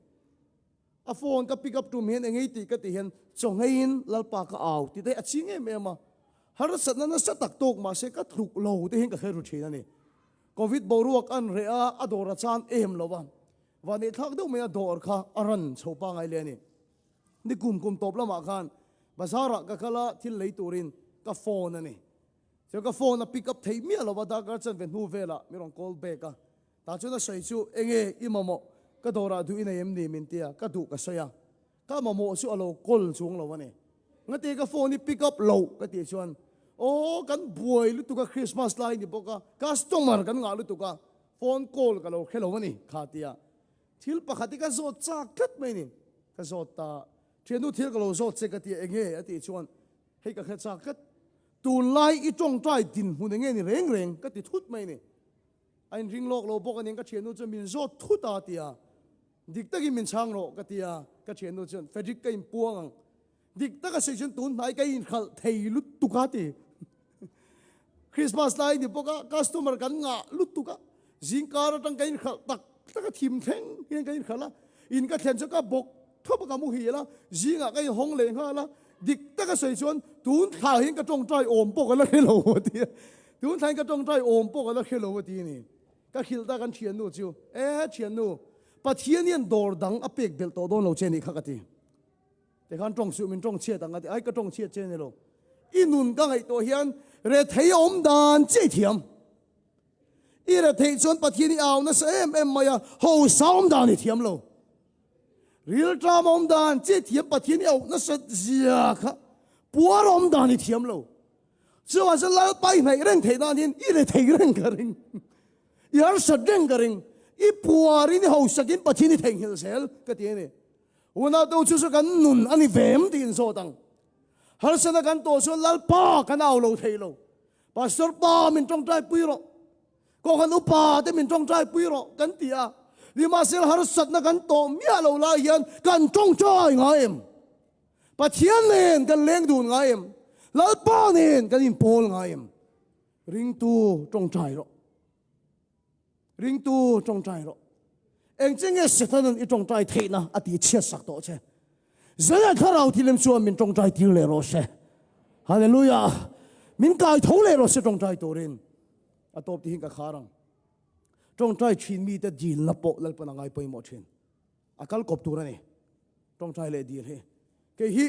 A phone ka pick up tum hian eng ei tih ka tih hian chawngheiin Lalpa ka au tih te hi a ching em em a. Harsatna nasa tak tawk mahse ka tluk lo te hian ka hre ru thin a ni. Covid boruak an reh a, a dawr a chan em lo a. Vaneihthlak deuh mai a dawr kha a ran chho pangai le a ni. Ni kum kum tawp lamah khan bazar ah ka kal a, thil lei turin ka phone a ni. Chuan ka phone a pick up theih miah lo a, darkar chanve hnu velah min rawn call back a. Tah chuan a sawi chu, Enge i mamawh? Ka dawrah duh i nei em ni? min ti a, ka duh ka sawi a. Ka mamawh chu a lo call chuang lo a ni. Ngate ka phone i pick up loh ka tih chuan, Aw kan buai lutuk a, Christmas lai ni bawk a, customer kan ngah lutuk a, phone call ka lo hre lo a ni kha tia. Thil pakhat hi ka zawt chak tlat mai ni. Ka zawt ta, Thiannu thil ka lo zawt che ka ti a, enge a tih chuan hei ka hre chak tlat. Tunlai i tawngtai dinhmun enge ni reng reng ka ti thut mai ni. A inring lawk lo bawk a nia ka thiannu chuan min zawt thut a ti a. Dik takin min chhang rawh ka ti a, ka thiannu chuan Frederick ka inpuang ang. Dik taka sawi chuan tun hnai ka inhralh thei lutuk a ti. Christmas lai ni bawk a, customer kan ngah lutuk a, zingkar atang ka inhralh tak tak a, thim thleng hian ka inhralh a, in ka thlen chuan ka bawk thawp a ka muhil a, zingah ka inhawng leh nghal a, dik taka sawi chuan tun thla hian ka tawngtai awm pawh ka la hre lo a ti a, tun thla hian ka tawngtai awm pawh ka la hre lo a ti a ni. Ka hrilh ta kan thiannu chu, E thiannu, Pathian hian dawr dang a pek belh tawh dawn lo che nih kha ka ti. Tikhan tawng suh min tawng chhiat ang a ti, ai ka tawng chhiat che ni lo. I nun ka ngaihtuah hian rethei a awm dan chiah i thiam. I retheih chuan Pathian i au nasa em em mai a, hausa awm dan i thiam lo. Rilṭam a awm dan chiah i thiam, Pathian i auh nasa zia kha puar a awm dan i thiam lo. Chuvang chuan Lalpa i hnaih reng theih nan hian i rethei reng ka ring. I harsat reng ka ring. I puarin i hausakin Pathian i theihnghilh zel ka ti a ni. Unau chu chu kan nun a ni ve em tiin zawt ang. Harsatna kan tawh chuan Lalpa kan au lo thei lo. Pastor pa min tawngtai pui rawh. Kohhran upa te min tawngtai pui rawh kan ti a. Nimahsela harsatna kan tawh miah lo lai hian kan tawngtai ngai em? Pathian nen kan leng dun ngai em? Lalpa nen kan inpawl ngai em? Ringtu tawngtai rawh. Ringtu tawngtai rawh. Eng che nge Setanan i tawngtai theihna a tih chhiat sak tawh che? Zela thlarau thilem chuan min tawngtai tir leh rawh se. Hallelujah! Min kai tho leh rawh se tawngtai turin. A tawp tihin ka khar ang. Tawngtai thin mite dilna pawh Lalpan a ngai pawimawh thin. A kal kawp tur a ni. Tawngtai leh dil hi. Kei hi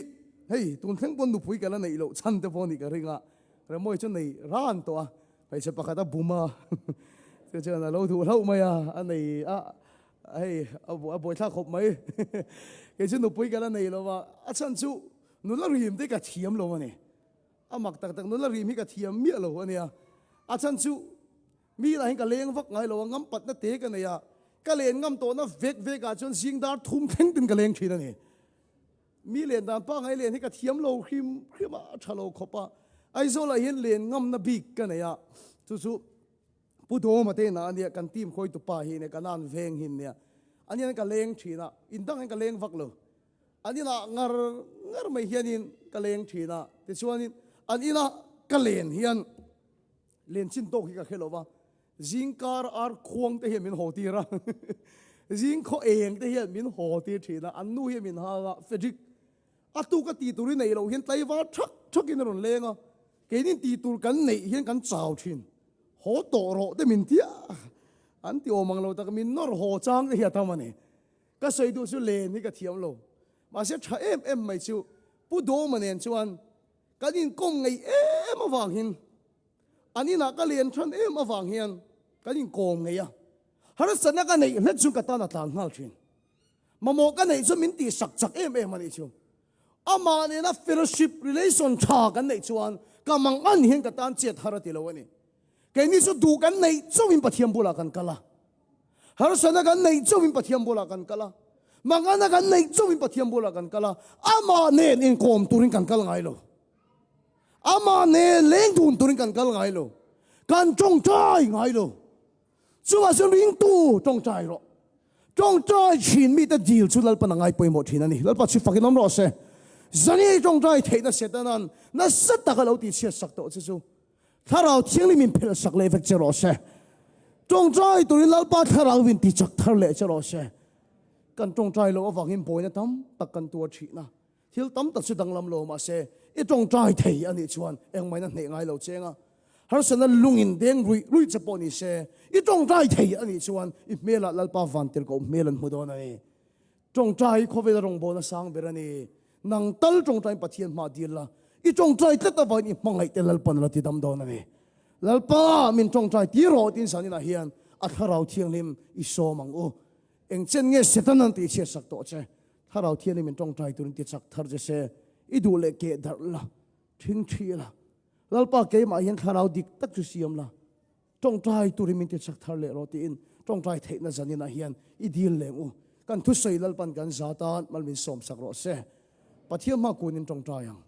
hei tun thleng pawn nupui ka la neih loh chhan te pawh nih ka ring a, Remawi chu nei ran tawh a, hmeichhe pakhat a bum a, chu chuan a lo duh hlauh mai a, a nei a, hei a buaithlak khawp mai. Kei chu nupui ka la nei lo va, a chhan chu nula rim te ka thiam lo a ni. A mak tak tak nula rim hi ka thiam miah lo a nia. A chhan chu Mi lah hian ka leng vak ngai lo a, ngam patna te ka nei a, ka len ngam tawhna vek vek ah chuan zing dar thum thleng tin ka leng thin a ni. Mi len dan pangai len hi ka thiam lo hrim hrim a, a tha lo khawp a. Aizawl ah hian len ngamna bik ka nei a, chu chu Pu Dawma te inah a nia, kan team khawitu pa hi nia, ka nan veng hin nia. A nian ka leng thin a, in dang hian ka leng vak lo. An inah ngar ngar mai hianin ka leng thin a, tichuanin an ina ka len hian, Len chin tawk hi ka hre lo va, zingkar ar khuang te hian min haw tir a, zing khaw eng te hian min haw tir thin a, an nu hian min hal a, Frederick, a tu ka tih tur i neih loh hian tlaivar thak thakin a rawn leng a, keinin tih tur kan neih hian kan chau thin, haw tawh rawh te min ti a, an ti awm ang lo tak, min nawr haw chang te hi a tam a ni. Ka sawi duh chu len hi ka thiam lo, mahse tha em em mai chu Pu Dawma nen chuan Kan inkawm ngei em avang hian, an inah ka len than em avang hian kan inkawm ngei a. Harsatna ka neih hlet chu ka tan a tlan nghal thin. Mamawh ka neih chu min tihsak chak em em a nih chu. Amah nena fellowship relation tha kan neih chuan ka mang an hian ka tan chet har a ti lo a ni. Keini chu duh kan neih chauhin Pathian bulah kan kal a. Harsatna kan neih chauhin Pathian bulah kan kal a. Mangana kan neih chauhin Pathian bulah kan kal a. Amah nen inkawm turin kan kal ngai lo. Amah nen leng dun turin kan kal ngai lo. Kan tawngtai ngai lo. Chuvah chuan ringtu tawngtai rawh. Tawngtai thin mite dil chu Lalpan a ngai pawimawh thin a ni. Lalpa chu fakin awm rawh se. Zani tawngtai theihna Setana'n nasa taka lo tihchhiat sak tawh che chu Thlarau Thianghlim in phelh sak leh vek che rawh se. Tawngtai turin Lalpa Thlarau in ti chak thar leh che rawh se. Kan tawngtai loh avangin buaina tam tak kan tuar thin a. Thil tam tak chu danglam lo mahse i tawngtai thei a nih chuan engmahina hneh ngai lo cheng a. Harsatna lungin deng ruih ruih che pawh ni se i tawngtai thei a nih chuan i hmelah Lalpa vantirhkoh hmel an hmu dawn a ni. Tawngtai hi khawvela rawngbawlna sang ber a ni. Nang tal tawngtaiin Pathian hma dil la, i tawngtai tlat avangin i hmangaih te Lalpan a la ti dam dawn a ni. Lalpa min tawngtai tir rawh tiin zaninah hian a Thlarau Thianghlim i sawm ang u. Eng chen nge Satan an tihchhiat sak tawh che? Thlarau Thianghlim min tawngtai turin ti chak thar che se, i duh leh keh darh la, thing thi la. Lalpa keimah hian Thlarau dik tak chu siam la. Tawngtai turin min ti chak thar leh rawh tiin tawngtai theihna zaninah hian i dil leng u. Kan thusawi Lalpan kan za tan mal min sawm sak rawh se. Pathian hma kunin tawngtai ang.